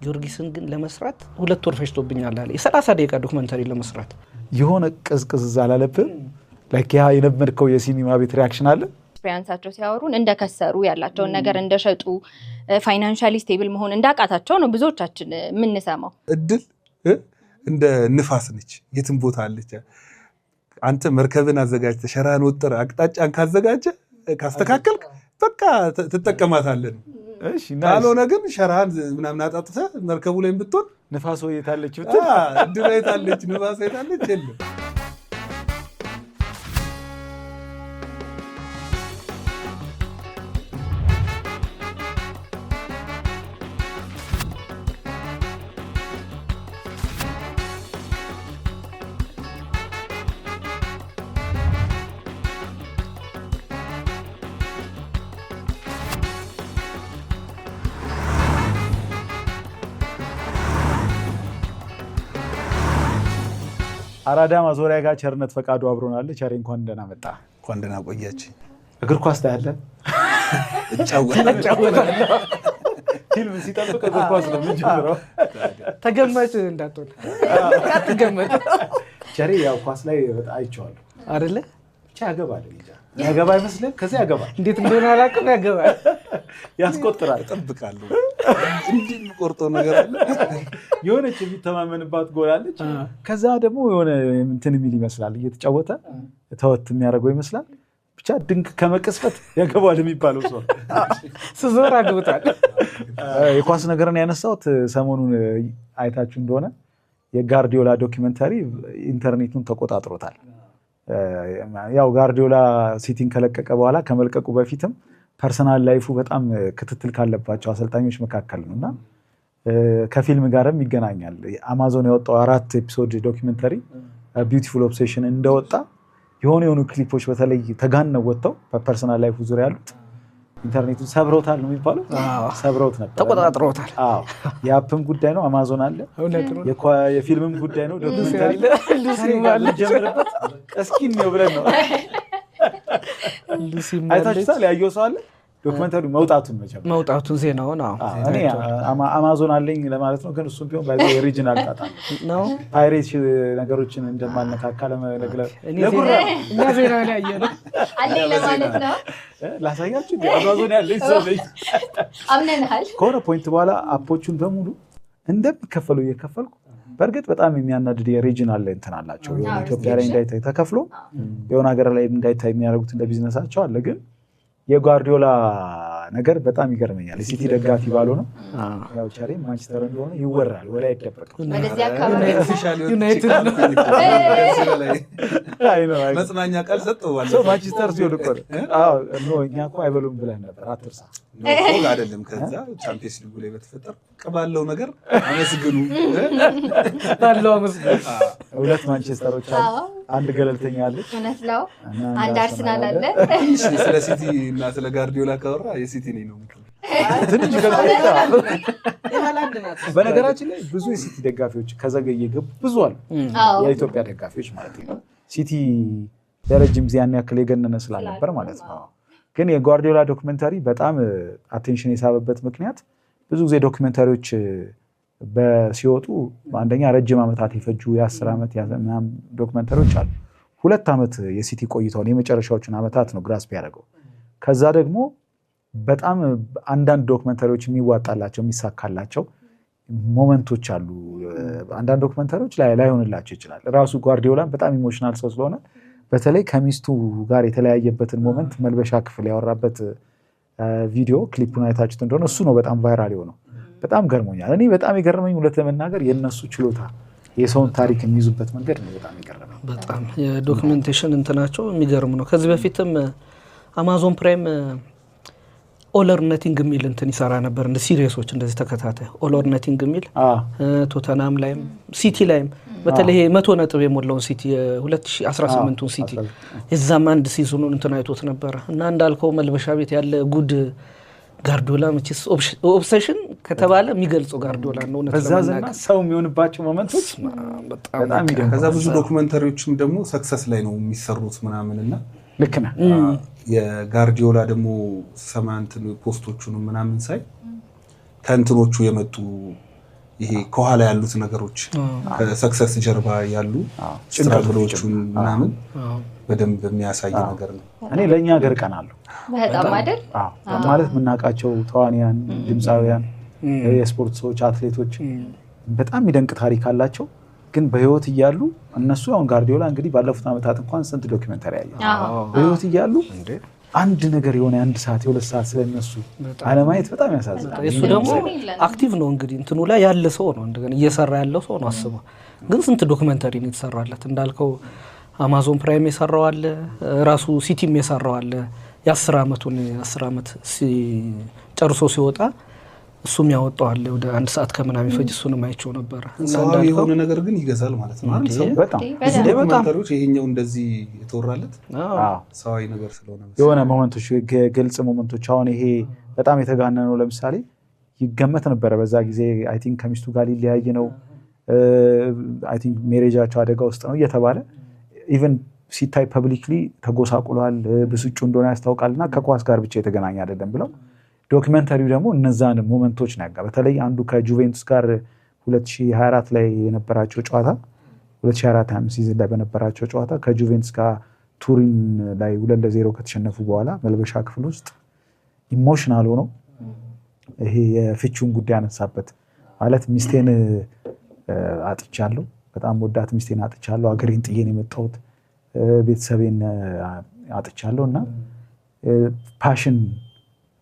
ጊዮርጊስን ግን ለመስራት 2 ወር ፈጅቶብኛል አለ። የ30 ደቂቃ documentary ለመስራት። የሆነ ቅዝቅዝ አላለብህም? Like ያ የለመድከው የሲኒማ ቤት reaction አለ? Experience ኣቸው ሲያወሩን እንደከሰሩ፣ ያላቸውን ነገር እንደሸጡ፣ financially stable መሆን እንዳቃታቸው ነው ብዙዎቻችን የምንሰማው። እድል እንደ ንፋስ ነች፣ የትም ቦታ አለች። አንተ መርከብን አዘጋጅተህ፣ ሸራን ወጥረህ፣ አቅጣጫን ካዘጋጀ፣ ካስተካከልክ በቃ ትጠቀማታለህ። ካልሆነ ግን ሸራን ምናምን አጣጥተህ መርከቡ ላይ ብትሆን ንፋስ የታለች ብትል እድል የታለች፣ ንፋስ የታለች፣ የለም። አራዳ ማዞሪያ ጋር ቸርነት ፈቃዱ አብሮናል። ቸሬ፣ እንኳን ደህና መጣ። እንኳን ደህና ቆያችኝ። እግር ኳስ ታያለህ? እጫወታለሁ። ፊልም ሲጠብቅ እግር ኳስ ነው የምንጀምረው። ተገማች እንዳትሆን፣ አትገመት። ቸሬ ያው ኳስ ላይ በጣም አይቼዋለሁ። አይደለ? ብቻ ያገባል። እንጃ፣ ያገባ አይመስልም? ከዚያ ያገባል። እንዴት እንደሆነ አላውቅም። ያገባል። ያስቆጥራል። እጠብቃለሁ። እንዲህ የምቆርጠው ነገር አለ። የሆነች የሚተማመንባት ጎል አለች። ከዛ ደግሞ የሆነ እንትን የሚል ይመስላል፣ እየተጫወተ ተወት የሚያደርገው ይመስላል። ብቻ ድንቅ ከመቅስፈት ያገባል የሚባለው ሰው። ስዞር አግብቷል። የኳስ ነገርን ያነሳሁት ሰሞኑን አይታችሁ እንደሆነ የጋርዲዮላ documentary ኢንተርኔቱን ተቆጣጥሮታል። ያው ጋርዲዮላ ሲቲን ከለቀቀ በኋላ፣ ከመልቀቁ በፊትም personal life ኡ በጣም ክትትል ካለባቸው አሰልጣኞች መካከል ነው እና ከፊልም ጋርም ይገናኛል። አማዞን ያወጣው አራት episode documentary Beautiful Obsession እንደወጣ የሆኑ የሆኑ ክሊፖች በተለይ ተጋነው ወጥተው በ personal life ኡ ዙሪያ ያሉት ኢንተርኔቱን ሰብረውታል ነው የሚባለው። ሰብረውት ነበር። ተቆጣጥረውታል። አዎ፣ የ app ም ጉዳይ ነው። አማዞን አለ። እውነት ነው። የፊልምም ጉዳይ ነው። Documentary ሉሲም አለች። ጀምርበት እስኪ እንየው ብለን ነው። ሉሲም አለች። አይታችሁታል? ያየው ሰው አለ? Documentary መውጣቱን መጀመሪያ መውጣቱን ዜናውን፣ አዎ። እኔ አማዞን አለኝ ለማለት ነው፣ ግን እሱም ቢሆን ባይዘ original ጣጣ ነው። Pirate ነገሮችን እንደማልነካካ ለመግለጽ እኔ ለጉራ እኛ ዜና ላይ ያየነው። አለኝ ለማለት ነው። ላሳያችሁ እንዴ? አማዞን ያለኝ ሰው ነኝ። አምነንሃል። ከሆነ point በኋላ app ኦቹን በሙሉ እንደሚከፈሉ እየከፈልኩ፣ በእርግጥ በጣም የሚያናድድ የ regional እንትን አላቸው። የሆነ ኢትዮጵያ ላይ እንዳይታይ ተከፍሎ የሆነ ሀገር ላይ እንዳይታይ የሚያደርጉት እንደ ቢዝነሳቸው አለ። ግን የጓርዲዮላ ነገር በጣም ይገርመኛል። የሲቲ ደጋፊ ባልሆነም ያው ቸሬ ማንቸስተር እንደሆነ ይወራል፣ ወሬ አይደበቅም። ወደዚህ አካባቢ Official ዩናይትድ ነው። ከዚህ በላይ አይ ነው፣ አይ ነው። መጽናኛ ቃል ሰጠው። ሰው ማንቸስተር ሲሆን እኮ ነው። አዎ፣ no፣ እኛ እኮ አይበሉም ብለን ነበር፣ አትርሳ። No አይደለም። ከዛ ቻምፒየንስ ሊጉ ላይ በተፈጠረ ባለው ነገር አመስግኑ። ባለው አመስግን። ሁለት ማንቸስተሮች አሉ፣ አንድ ገለልተኛ አለች። እውነት ነው። እና አንድ አርሰናል አለ። ትንሽ ስለ ሲቲ እና ስለ ጋርዲዮላ ካወራ የሲቲ ነኝ ነው የምትለው። ትንሽ ገለልተኛ። በነገራችን ላይ ብዙ የሲቲ ደጋፊዎች ከዘገየ ገቡ ብዙ አሉ። የኢትዮጵያ ደጋፊዎች ማለት ነው። ሲቲ ለረጅም ጊዜ ያን ያክል የገነነ ስላልነበር ማለት ነው። ግን የጓርዲዮላ documentary በጣም attention የሳበበት ምክንያት ብዙ ጊዜ documentary ዎች ሲወጡ አንደኛ ረጅም ዓመታት የፈጁ፣ የ10 ዓመት ምናምን documentary ዎች አሉ። 2 ዓመት የሲቲ ቆይታውን የመጨረሻዎቹን ዓመታት ነው grasp ያደረገው። ከዛ ደግሞ በጣም አንዳንድ documentary ዎች የሚዋጣላቸው፣ የሚሳካላቸው moment ኦች አሉ። አንዳንድ documentary ዎች ላይሆንላቸው ይችላል። ራሱ ጓርዲዮላን በጣም emotional ሰው ስለሆነ በተለይ ከሚስቱ ጋር የተለያየበትን moment መልበሻ ክፍል ያወራበት ቪዲዮ ክሊፑን አይታችሁት እንደሆነ እሱ ነው በጣም viral የሆነው። በጣም ገርሞኛል። እኔ በጣም የገረመኝ እውነት ለመናገር የእነሱ ችሎታ፣ የሰውን ታሪክ የሚይዙበት መንገድ ነው በጣም የገረመኝ። በጣም የ documentation እንትናቸው የሚገርም ነው። ከዚህ በፊትም አማዞን ፕራይም All or Nothing የሚል እንትን ይሰራ ነበር፣ እንደ series ኦች እንደዚህ ተከታታይ All or Nothing የሚል፣ ቶተናም ላይም ሲቲ ላይም፣ በተለይ ይሄ 100 ነጥብ የሞላውን ሲቲ፣ የ2018ቱን ሲቲ የዛም አንድ season ኡን እንትን አይቶት ነበረ። እና እንዳልከው መልበሻ ቤት ያለ ጉድ፣ ጋርዲዮላ መቼስ obsession ከተባለ የሚገልጸው ጋርዲዮላ ነው። እውነት በዛ ዝና ለመናገር ሰው የሚሆንባቸው moment ኦች በጣም በጣም ይደንቃል። ከዛ ብዙ documentary ዎችም ደግሞ success ላይ ነው የሚሰሩት ምናምን እና ልክ ነህ። የጋርዲዮላ ደግሞ ሰማ እንትን post ኦቹንም ምናምን ሳይ ከእንትኖቹ የመጡ ይሄ ከኋላ ያሉት ነገሮች፣ ከ success ጀርባ ያሉ struggle ኦቹን ምናምን በደንብ የሚያሳይ ነገር ነው። እኔ ለእኛ ሀገር ቀናለሁ። በጣም አይደል? ማለት የምናውቃቸው ተዋንያን፣ ድምፃውያን፣ የስፖርት ሰዎች፣ አትሌቶች በጣም የሚደንቅ ታሪክ አላቸው። ግን በህይወት እያሉ እነሱ፣ አሁን ጋርዲዮላ እንግዲህ ባለፉት ዓመታት እንኳን ስንት documentary ያየ፣ በህይወት እያሉ አንድ ነገር የሆነ 1 ሰዓት የ2 ሰዓት ስለነሱ አለማየት በጣም ያሳዝናል። እሱ ደግሞ active ነው እንግዲህ፣ እንትኑ ላይ ያለ ሰው ነው፣ እንደገና እየሰራ ያለው ሰው ነው። አስበው ግን ስንት documentary ነው የተሰራለት። እንዳልከው አማዞን ፕራይም የሰራው አለ፣ ራሱ ሲቲም የሰራው አለ። የ10 ዓመቱን 10 ዓመት ጨርሶ ሲወጣ እሱም ያወጣው አለ፣ ወደ 1 ሰዓት ከምናምን ይፈጅ፣ እሱንም አይቼው ነበረ። ሰዋዊ የሆነ ነገር ግን ይገዛል ማለት ነው አይደል? ሰው በጣም። ብዙ documentary ዎች ይሄኛው እንደዚህ የተወራለት ሰዋዊ ነገር ስለሆነ መሰለኝ። የሆነ moment ኦች፣ ግልጽ moment ኦች፣ አሁን ይሄ በጣም የተጋነነው ለምሳሌ ይገመት ነበረ በዛ ጊዜ፣ I think ከሚስቱ ጋር ሊለያይ ነው፣ I think marriage ኣቸው አደጋ ውስጥ ነው እየተባለ፣ even ሲታይ publicly ተጎሳቁሏል፣ ብስጩ እንደሆነ ያስታውቃል እና ከኳስ ጋር ብቻ የተገናኘ አይደለም ብለው documentary ው ደግሞ እነዛን moment ኦች ነው ያጋ፣ በተለይ አንዱ ከጁቬንቱስ ጋር 2024 ላይ የነበራቸው ጨዋታ፣ 2024 season ላይ በነበራቸው ጨዋታ ከጁቬንቱስ ጋር ቱሪን ላይ 2-0 ከተሸነፉ በኋላ መልበሻ ክፍል ውስጥ emotional ሆኖ ይሄ የፍቺውን ጉዳይ አነሳበት። ማለት ሚስቴን አጥቻለሁ፣ በጣም ወዳት ሚስቴን አጥቻለሁ፣ አገሬን ጥዬን የመጣሁት፣ ቤተሰቤን አጥቻለሁ እና passion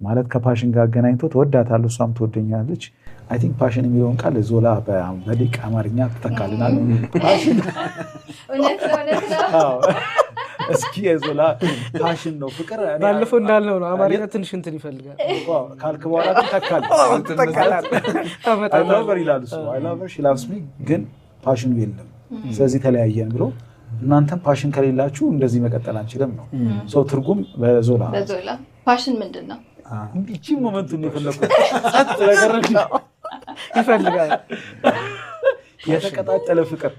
ማለት ከ passion ጋር አገናኝቶ ትወዳታለሁ፣ እሷም ትወደኛለች። I think passion የሚለውን ቃል ዞላ በሊቅ አማርኛ ትተካልናል። እውነት ነው፣ እውነት ነው። እስኪ የዞላ passion ነው ፍቅር። ባለፈው እንዳልነው ነው፣ አማርኛ ትንሽ እንትን ይፈልጋል። ካልክ በኋላ ግን ተካል። I love her ይላል እሱ፣ I love her, she loves me፣ ግን passion ኑ የለም። ስለዚህ ተለያየን ብሎ፣ እናንተም passion ከሌላችሁ እንደዚህ መቀጠል አንችልም ነው ሰው ትርጉም በዞላ። በዞላ passion ምንድን ነው? ይቺ moment ኡን የፈለኩት ጸጥ ነገር ይፈልጋል። የተቀጣጠለ ፍቅር፣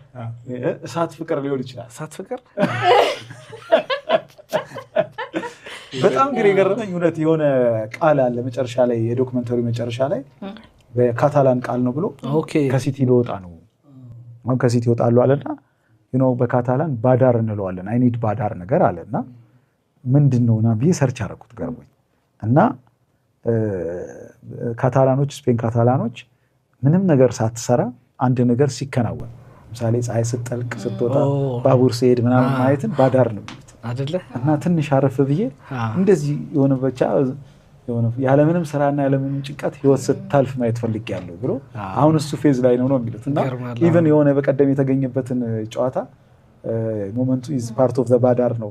እሳት ፍቅር ሊሆን ይችላል። እሳት ፍቅር። በጣም ግን የገረመኝ እውነት የሆነ ቃል አለ መጨረሻ ላይ፣ የ documentary መጨረሻ ላይ በካታላን ቃል ነው ብሎ ከሲቲ ልወጣ ነው፣ አሁን ከሲቲ ይወጣሉ አለና በካታላን ባዳር እንለዋለን፣ I need ባዳር ነገር አለ እና ምንድን ነው ና ብዬ search አደረኩት ገርሞኝ። እና ካታላኖች፣ ስፔን ካታላኖች ምንም ነገር ሳትሰራ አንድ ነገር ሲከናወን፣ ለምሳሌ ፀሐይ ስትጠልቅ፣ ስትወጣ፣ ባቡር ሲሄድ ምናምን ማየትን ባዳር ነው የሚሉት። አደለ? እና ትንሽ አረፍ ብዬ እንደዚህ የሆነ ብቻ ያለምንም ስራና ያለምንም ጭንቀት ህይወት ስታልፍ ማየት ፈልጌያለሁ ብሎ፣ አሁን እሱ phase ላይ ነው ነው የሚሉት። እና even የሆነ በቀደም የተገኘበትን ጨዋታ moment ኡ is part of ባዳር ነው።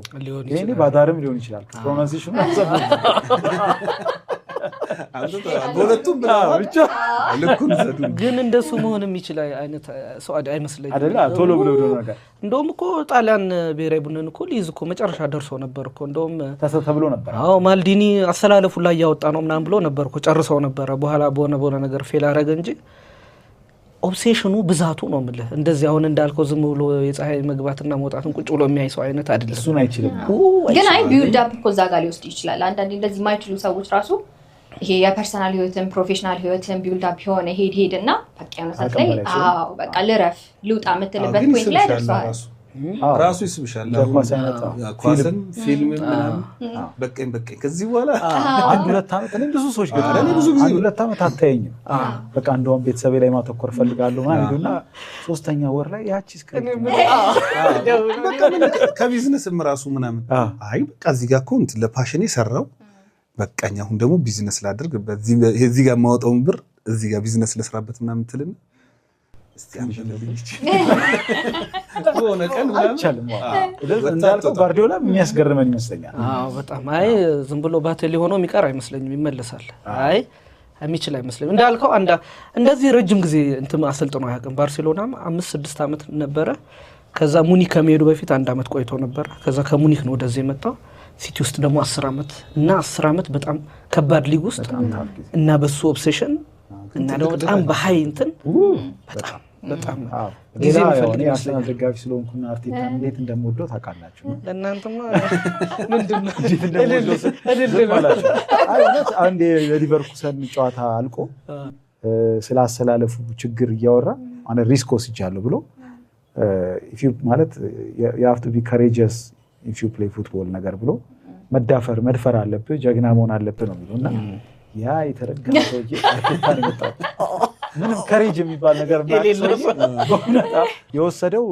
ይሄኔ ባዳርም ሊሆን ይችላል። Pronunciation ኑ በሁለቱም ብቻ ልኩን ዘዱ። ግን እንደሱ መሆን የሚችል አይነት ሰው አይመስለኝም። አይደለ? ቶሎ ብሎ ነገር እንደውም እኮ ጣሊያን ብሔራዊ ቡድንን እኮ ሊይዝ እኮ መጨረሻ ደርሶ ነበር እኮ እንደውም። ተብሎ ነበር። አዎ፣ ማልዲኒ አሰላለፉ ላይ እያወጣ ነው ምናምን ብሎ ነበር እኮ፣ ጨርሰው ነበረ። በኋላ በሆነ በሆነ ነገር fail አረገ እንጂ obsession ኑ ብዛቱ ነው የምልህ። እንደዚህ አሁን እንዳልከው ዝም ብሎ የፀሐይ መግባትና መውጣትን ቁጭ ብሎ የሚያይ ሰው አይነት አይደለም። እሱን አይችልም። ግን አይ build up እኮ እዛ ጋር ሊወስድ ይችላል። አንዳንዴ እንደዚህ የማይችሉ ሰዎች ራሱ ይሄ የ personal ህይወትን professional ህይወትን build up የሆነ ሄድ ሄድ እና በቃ የሆነ ሰዓት ላይ አዎ በቃ ልረፍ ልውጣ የምትልበት ግን point ላይ ይስብሻል። ደርሰዋል። ራሱ ራሱ ይስብሻል። እንደ ኳስ አይነት ኳስም ፊልም ምናምን በቀኝ በቀኝ ከዚህ በኋላ 1-2 ዓመት እኔ ብዙ ሰዎች ገጥሞኛል። እኔ ብዙ ጊዜ 1-2 ዓመት አታየኝም። በቃ እንደውም ቤተሰቤ ላይ ማተኮር እፈልጋለሁ ምናምን ይሉና ሶስተኛ ወር ላይ ያቺ script በቃ ምን ከቢዝነስም ራሱ ምናምን አይ በቃ እዚህ ጋር እኮ እንትን ለ passion ኤ ሰራው፣ በቃኝ፣ አሁን ደግሞ ቢዝነስ ላድርግ፣ እዚህ ጋር የማወጣውን ብር እዚህ ጋር ቢዝነስ ለስራበት ምናምን ትልና እስቲ አንብብልኝ በሆነ ቀን ምናምን አይቻልም። እንዳልከው ጓርዲዮላ የሚያስገርመን ይመስለኛል። አዎ በጣም። አይ ዝም ብሎ ባትል ሆኖ የሚቀር አይመስለኝም። ይመለሳል። አይ የሚችል አይመስለኝም። እንዳልከው እንደዚህ ረጅም ጊዜ እንትን አሰልጥኖ አያውቅም። ባርሴሎናም 5-6 ዓመት ነበረ። ከዛ ሙኒክ ከመሄዱ በፊት አንድ ዓመት ቆይቶ ነበረ። ከዛ ከሙኒክ ነው ወደዚህ የመጣው። ሲቲ ውስጥ ደግሞ 10 ዓመት እና 10 ዓመት በጣም ከባድ ሊግ ውስጥ እና በሱ obsession እና ደግሞ በጣም በ high እንትን በጣም በጣም ጊዜ ሌላ የሚፈልግ እኔ አርሰናል ይመስለኛል። ደጋፊ ስለሆንኩና አርቴታ እንዴት እንደምወደው ታውቃላችሁ። ለእናንተማ ምንድን ነው? እንዴት እንደምወደው እልል ዝም አላችሁ። አይ እውነት አንድ የሊቨርኩሰን ጨዋታ አልቆ ስለ አሰላለፉ ችግር እያወራ ማለት risk ወስጃለሁ ብሎ ማለት "you have to be courageous if you play football" ነገር ብሎ መዳፈር መድፈር አለብህ፣ ጀግና መሆን አለብህ ነው የሚለው። እና ያ የተረገመ ሰውዬ አርቴታ ነው የመጣው። ምንም courage የሚባል ነገር በእውነት የወሰደው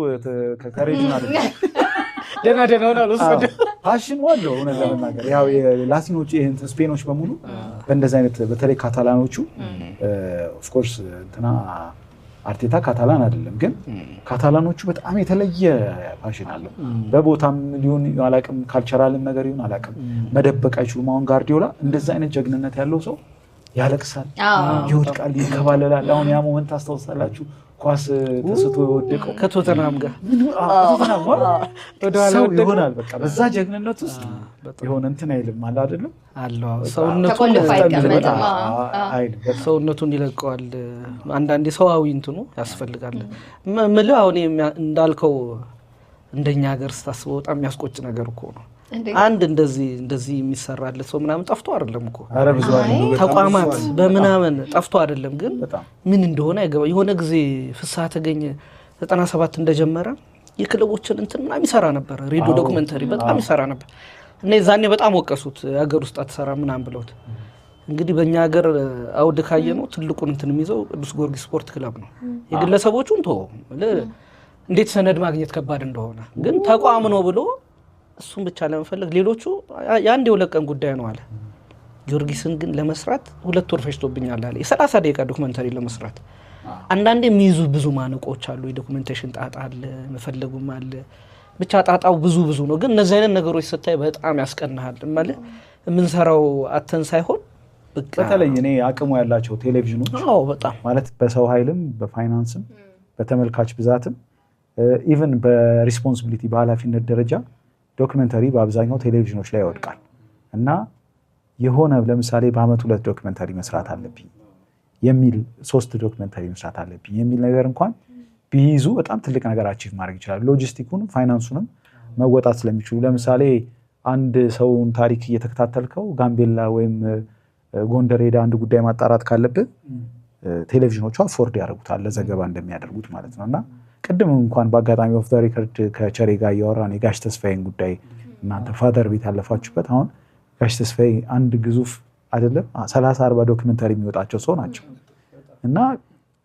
ከ courage ኡን አይደለም። ደህና ደህናውን አልወሰደም። Passion አለው። እውነት ለመናገር ያው የላቲኖች ስፔኖች በሙሉ በእንደዚህ አይነት፣ በተለይ ካታላኖቹ፣ of course እንትና አርቴታ ካታላን አይደለም፣ ግን ካታላኖቹ በጣም የተለየ passion አለው። በቦታም ሊሆን አላቅም፣ cultural ም ነገር ይሁን አላቅም፣ መደበቅ አይችሉም። አሁን ጋርዲዮላ እንደዛ አይነት ጀግንነት ያለው ሰው ያለቅሳል፣ ይወድቃል፣ ይንከባለላል። አሁን ያ moment አስታውሳላችሁ? ኳስ ተስቶ የወደቀው ከቶተናም ጋር። ሰው ይሆናል። በቃ በዛ ጀግንነት ውስጥ የሆነ እንትን አይልም አለ አይደለም። አለው። ተቆልፎ አይቀመጥም። አይልም። ሰውነቱን ይለቀዋል። አንዳንዴ ሰዋዊ እንትኑ ያስፈልጋል። ምልህ አሁን እንዳልከው እንደኛ ሀገር ስታስበው በጣም የሚያስቆጭ ነገር እኮ ነው። አንድ እንደዚህ እንደዚህ የሚሰራለት ሰው ምናምን ጠፍቶ አይደለም እኮ። ኧረ ብዙ አለ። ተቋማት በምናምን ጠፍቶ አይደለም፣ ግን ምን እንደሆነ አይገባ። የሆነ ጊዜ ፍስሐ ተገኘ 97 እንደጀመረ የክለቦችን እንትን ምናምን ይሰራ ነበር። ሬዲዮ documentary በጣም ይሰራ ነበር እና የዛኔ በጣም ወቀሱት፣ ሀገር ውስጥ አትሰራ ምናምን ብለውት። እንግዲህ በእኛ ሀገር አውድ ካየ ነው ትልቁን እንትን የሚይዘው ቅዱስ ጊዮርጊስ ስፖርት ክለብ ነው። የግለሰቦቹን ተወው፣ እንዴት ሰነድ ማግኘት ከባድ እንደሆነ፣ ግን ተቋም ነው ብሎ እሱን ብቻ ለመፈለግ ሌሎቹ የአንድ የሁለት ቀን ጉዳይ ነው አለ። ጊዮርጊስን ግን ለመስራት 2 ወር ፈጅቶብኛል አለ። የ30 ደቂቃ documentary ለመስራት አንዳንዴ የሚይዙ ብዙ ማነቆች አሉ። የ documentation ጣጣ አለ፣ መፈለጉም አለ። ብቻ ጣጣው ብዙ ብዙ ነው። ግን እነዚህ አይነት ነገሮች ስታይ በጣም ያስቀናሃል። ማለት የምንሰራው አተን ሳይሆን በቃ በተለይ እኔ አቅሙ ያላቸው ቴሌቪዥኖች አዎ በጣም። ማለት በሰው ኃይልም፣ በፋይናንስም፣ በተመልካች ብዛትም፣ even በ responsibility በኃላፊነት ደረጃ documentary በአብዛኛው ቴሌቪዥኖች ላይ ይወድቃል። እና የሆነ ለምሳሌ በአመት ሁለት documentary መስራት አለብኝ የሚል፣ ሶስት documentary መስራት አለብኝ የሚል ነገር እንኳን ቢይዙ በጣም ትልቅ ነገር achieve ማድረግ ይችላሉ። ሎጂስቲኩንም ፋይናንሱንም መወጣት ስለሚችሉ። ለምሳሌ አንድ ሰውን ታሪክ እየተከታተልከው ጋምቤላ ወይም ጎንደር ሄደህ አንድ ጉዳይ ማጣራት ካለብህ ቴሌቪዥኖቹ afford ያደርጉታል፣ ለዘገባ እንደሚያደርጉት ማለት ነው። እና ቅድም እንኳን በአጋጣሚ off the record ከቸሬ ጋር እያወራን የጋሽ ተስፋዬን ጉዳይ እናንተ ፋዘር ቤት ያለፋችሁበት፣ አሁን ጋሽ ተስፋዬ አንድ ግዙፍ አይደለም 30 40 documentary የሚወጣቸው ሰው ናቸው። እና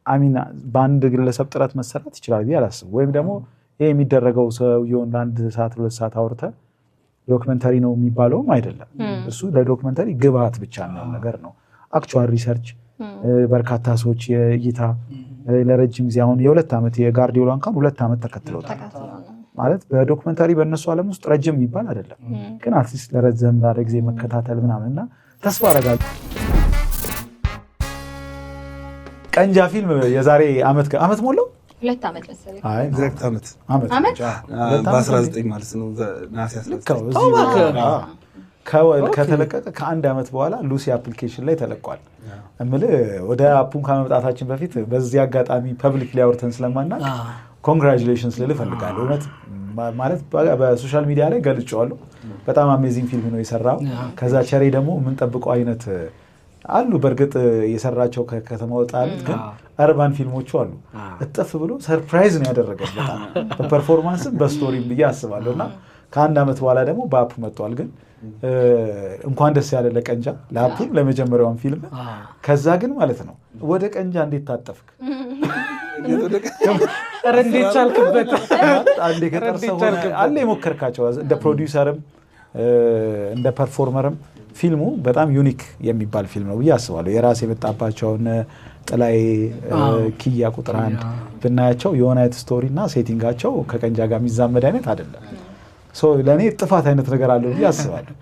I mean በአንድ ግለሰብ ጥረት መሰራት ይችላል ብዬ አላስብም። ወይም ደግሞ ይሄ የሚደረገው ሰውየውን ለአንድ ሰዓት 2 ሰዓት አውርተህ documentary ነው የሚባለውም አይደለም። እሱ ለ documentary ግብአት ብቻ የሚሆን ነገር ነው። Actual research፣ በርካታ ሰዎች የእይታ፣ ለረጅም ጊዜ፣ አሁን የ2 ዓመት የጋርዲዮላ እንኳን 2 ዓመት ተከትለውታል። ማለት በ documentary በእነሱ ዓለም ውስጥ ረጅም የሚባል አይደለም፣ ግን at least ለረዘም ላለ ጊዜ መከታተል ምናምን። እና ተስፋ አደርጋለሁ። ቀንጃ ፊልም የዛሬ ዓመት ዓመት ሞላው። 2 ዓመት መሰለኝ። አይ Exact ዓመት። ዓመት። ዓመት? በ19 ማለት ነው፣ ነሐሴ 19። ከተለቀቀ ከአንድ ዓመት በኋላ ሉሲ application ላይ ተለቋል። እምልህ ወደ app ኡን ከመምጣታችን በፊት በዚህ አጋጣሚ public አውርተን ስለማናውቅ congratulations ልል እፈልጋለሁ። እውነት ማለት በ social media ላይ ገልጬዋለሁ። በጣም amazing ፊልም ነው የሰራው። ከዛ ቸሬ ደግሞ የምንጠብቀው አይነት አሉ። በእርግጥ የሰራቸው ከከተማ ወጣ ያሉት፣ ግን urban ፊልሞቹ አሉ። እጥፍ ብሎ surprise ነው ያደረገው በጣም በ performance ም በ story ም ብዬ አስባለሁ። እና ከአንድ ዓመት በኋላ ደግሞ በ app መጥቷል። ግን እንኳን ደስ ያለ ለቀንጃ፣ ለ app ኡም፣ ለመጀመሪያውን ፊልም። ከዛ ግን ማለት ነው ወደ ቀንጃ እንዴት ታጠፍክ? ኧረ እንዴት ቻልክበት? አንዴ ገጠር ሰው ሆነህ አለ የሞከርካቸው እንደ ፕሮዲውሰርም እንደ performer ም ፊልሙ በጣም unique የሚባል ፊልም ነው ብዬ አስባለሁ። የራስ የመጣባቸውን ጥላዬ፣ ኪያ ቁጥር አንድ ብናያቸው የሆነ አይነት story እና setting ኣቸው ከቀንጃ ጋር የሚዛመድ አይነት አይደለም። ለእኔ ጥፋት አይነት ነገር አለው ብዬ አስባለሁ።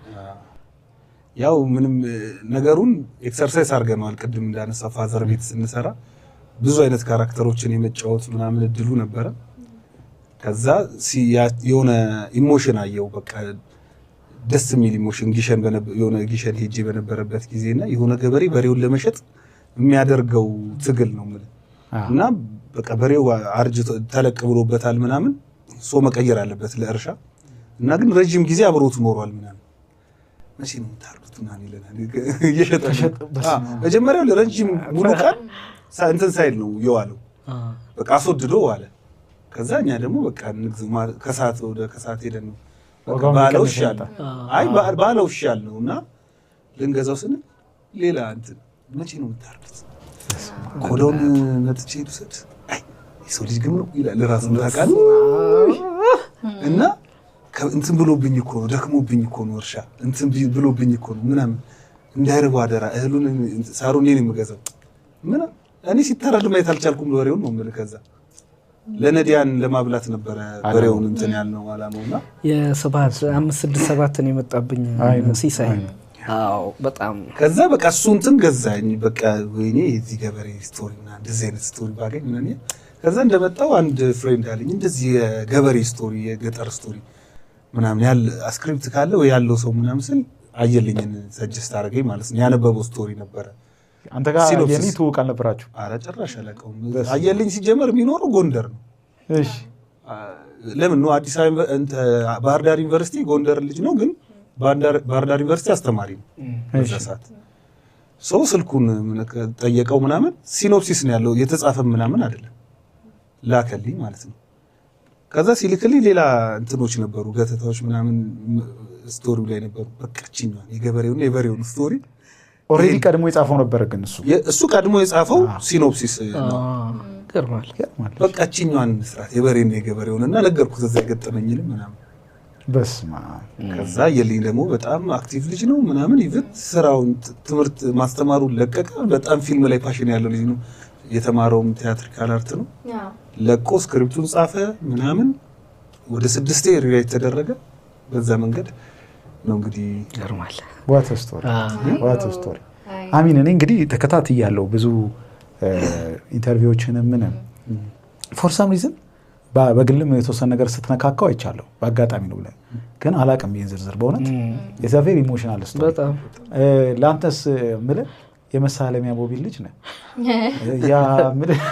ያው ምንም ነገሩን exercise አድርገነዋል። ቅድም እንዳነሳ ፋዘር ቤት ስንሰራ ብዙ አይነት character ኦችን የመጫወት ምናምን እድሉ ነበረ። ከዛ የሆነ emotion አየው፣ በቃ ደስ የሚል emotion፣ ጊሸን የሆነ ጊሸን ሄጄ በነበረበት ጊዜ እና የሆነ ገበሬ በሬውን ለመሸጥ የሚያደርገው ትግል ነው የምልህ። እና በቃ በሬው አርጅቶ ተለቅ ብሎበታል ምናምን፣ so መቀየር አለበት ለእርሻ፣ እና ግን ረጅም ጊዜ አብሮት ኖሯል ምናምን። መቼ ነው የምታርዱት ምናምን ይለናል። እየሸጠ መጀመሪያው ለረጅም ሙሉ ቀን እንትን ሳይል ነው የዋለው። በቃ አስወድዶ ዋለ። ከዛ እኛ ደግሞ በቃ ከሰዓት ወደ ከሰዓት ሄደን ነው ባለው ይሻል፣ አይ ባለው ይሻል ነው እና ልንገዛው ስንል ሌላ እንትን መቼ ነው የምታርዱት? ቆዳውን መጥቼ ልውሰድ፣ አይ የሰው ልጅ ግን ነው ይላል ራሱን ታውቃለህ። እና እንትን ብሎብኝ እኮ ነው፣ ደክሞብኝ እኮ ነው፣ እርሻ እንትን ብሎብኝ እኮ ነው ምናምን፣ እንዳይርበው አደራ፣ እህሉን ሳሩን እኔ ነኝ የምገዛው ምናምን። እኔ ሲታረድ ማየት አልቻልኩም በሬውን ነው የምልህ። ከዛ ለነዲያን ለማብላት ነበረ በሬውን እንትን ያልነው አላማውና የስብሐት 5 6 7 የመጣብኝ ሲሳይ። አዎ በጣም ከዛ በቃ እሱ እንትን ገዛኝ። በቃ ወይኔ የዚህ ገበሬ story እና እንደዚህ አይነት story ባገኝ ምናምን። ከዛ እንደመጣው አንድ friend አለኝ እንደዚህ የገበሬ story የገጠር story ምናምን ያለ script ካለ ወይ ያለው ሰው ምናምን ስል አየልኝን suggest አደረገኝ ማለት ነው። ያነበበው story ነበረ። አንተ ጋር አየልኝ ትውውቅ አልነበራችሁ? ኧረ ጭራሽ አላውቀውም። አየልኝ ሲጀመር የሚኖረው ጎንደር ነው። እሺ ለምን ነው አዲስ አበባ ባህር ዳር ዩኒቨርሲቲ ጎንደር ልጅ ነው፣ ግን ባህር ዳር ዩኒቨርሲቲ አስተማሪ ነው በዛ ሰዓት። ሰው ስልኩን ጠየቀው ምናምን፣ synopsis ነው ያለው የተጻፈ ምናምን አይደለም፣ ላከልኝ ማለት ነው። ከዛ ሲልክልኝ ሌላ እንትኖች ነበሩ ገተታዎች ምናምን story ው ላይ ነበሩ። በቃ እቺኛዋን የገበሬውና የበሬውን story already ቀድሞ የጻፈው ነበር፣ ግን እሱ ቀድሞ የጻፈው synopsis ነው። ይገርማል። በቃ እቺኛዋን ስራት የበሬና የገበሬውን እና ነገርኩት እዛ የገጠመኝንም ምናምን። በስመ አብ። ከዛ የልኝ ደግሞ በጣም active ልጅ ነው ምናምን፣ even ስራውን ትምህርት ማስተማሩን ለቀቀ። በጣም ፊልም ላይ passion ያለው ልጅ ነው። የተማረውም theatrical art ነው። ለቆ script ኡን ጻፈ ምናምን፣ ወደ 6 rewrite ተደረገ። በዛ መንገድ ነው እንግዲህ። ይገርማል። What a story, what a story። አሚን እኔ እንግዲህ ተከታትያለሁ ብዙ interview ዎችንም ምንም፣ for some reason በግልም የተወሰነ ነገር ስትነካካው አይቻለሁ። በአጋጣሚ ነው ብለህ ግን አላውቅም ይህን ዝርዝር በእውነት it's a very emotional story። ለአንተስ የምልህ የመሳለሚያ ቦቢል ልጅ ነህ። ያ የምልህ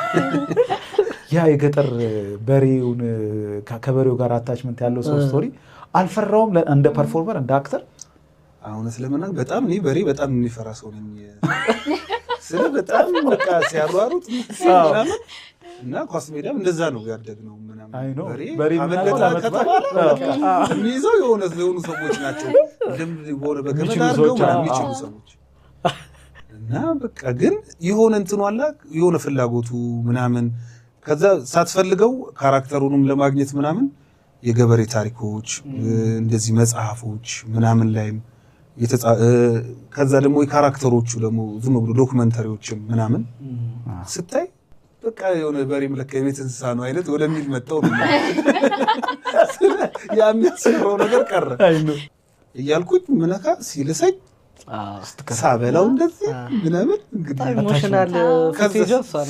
ያ የገጠር በሬውን ከበሬው ጋር attachment ያለው ሰው story አልፈራውም? እንደ performer እንደ actor እውነት ለመናገር በጣም እኔ በሬ በጣም የሚፈራ ሰው ነኝ። ስለ በጣም በቃ ሲያሯሩጥ ምናምን እና ኳስ ሜዳም እንደዛ ነው ያደግነው ምናምን። በሬ አመለጠ ከተባለ የሚይዘው የሆነ የሆኑ ሰዎች ናቸው፣ በሆነ በገመድ አድርገው የሚችሉ ሰዎች እና በቃ ግን የሆነ እንትኑ አለ የሆነ ፍላጎቱ ምናምን። ከዛ ሳትፈልገው character ኡንም ለማግኘት ምናምን የገበሬ ታሪኮች እንደዚህ መጽሐፎች ምናምን ላይም፣ ከዛ ደግሞ የ character ኦቹ ደግሞ ዝም ብሎ documentary ዎችም ምናምን ስታይ በቃ የሆነ በሬም ለካ የቤት እንስሳ ነው አይነት ወደሚል መጣው ነው። ያ የሚያስፈራው ነገር ቀረ እያልኩኝ ምነካ ሲልሰኝ ሳበላው እንደዚህ ምናምን እንግዲህ emotional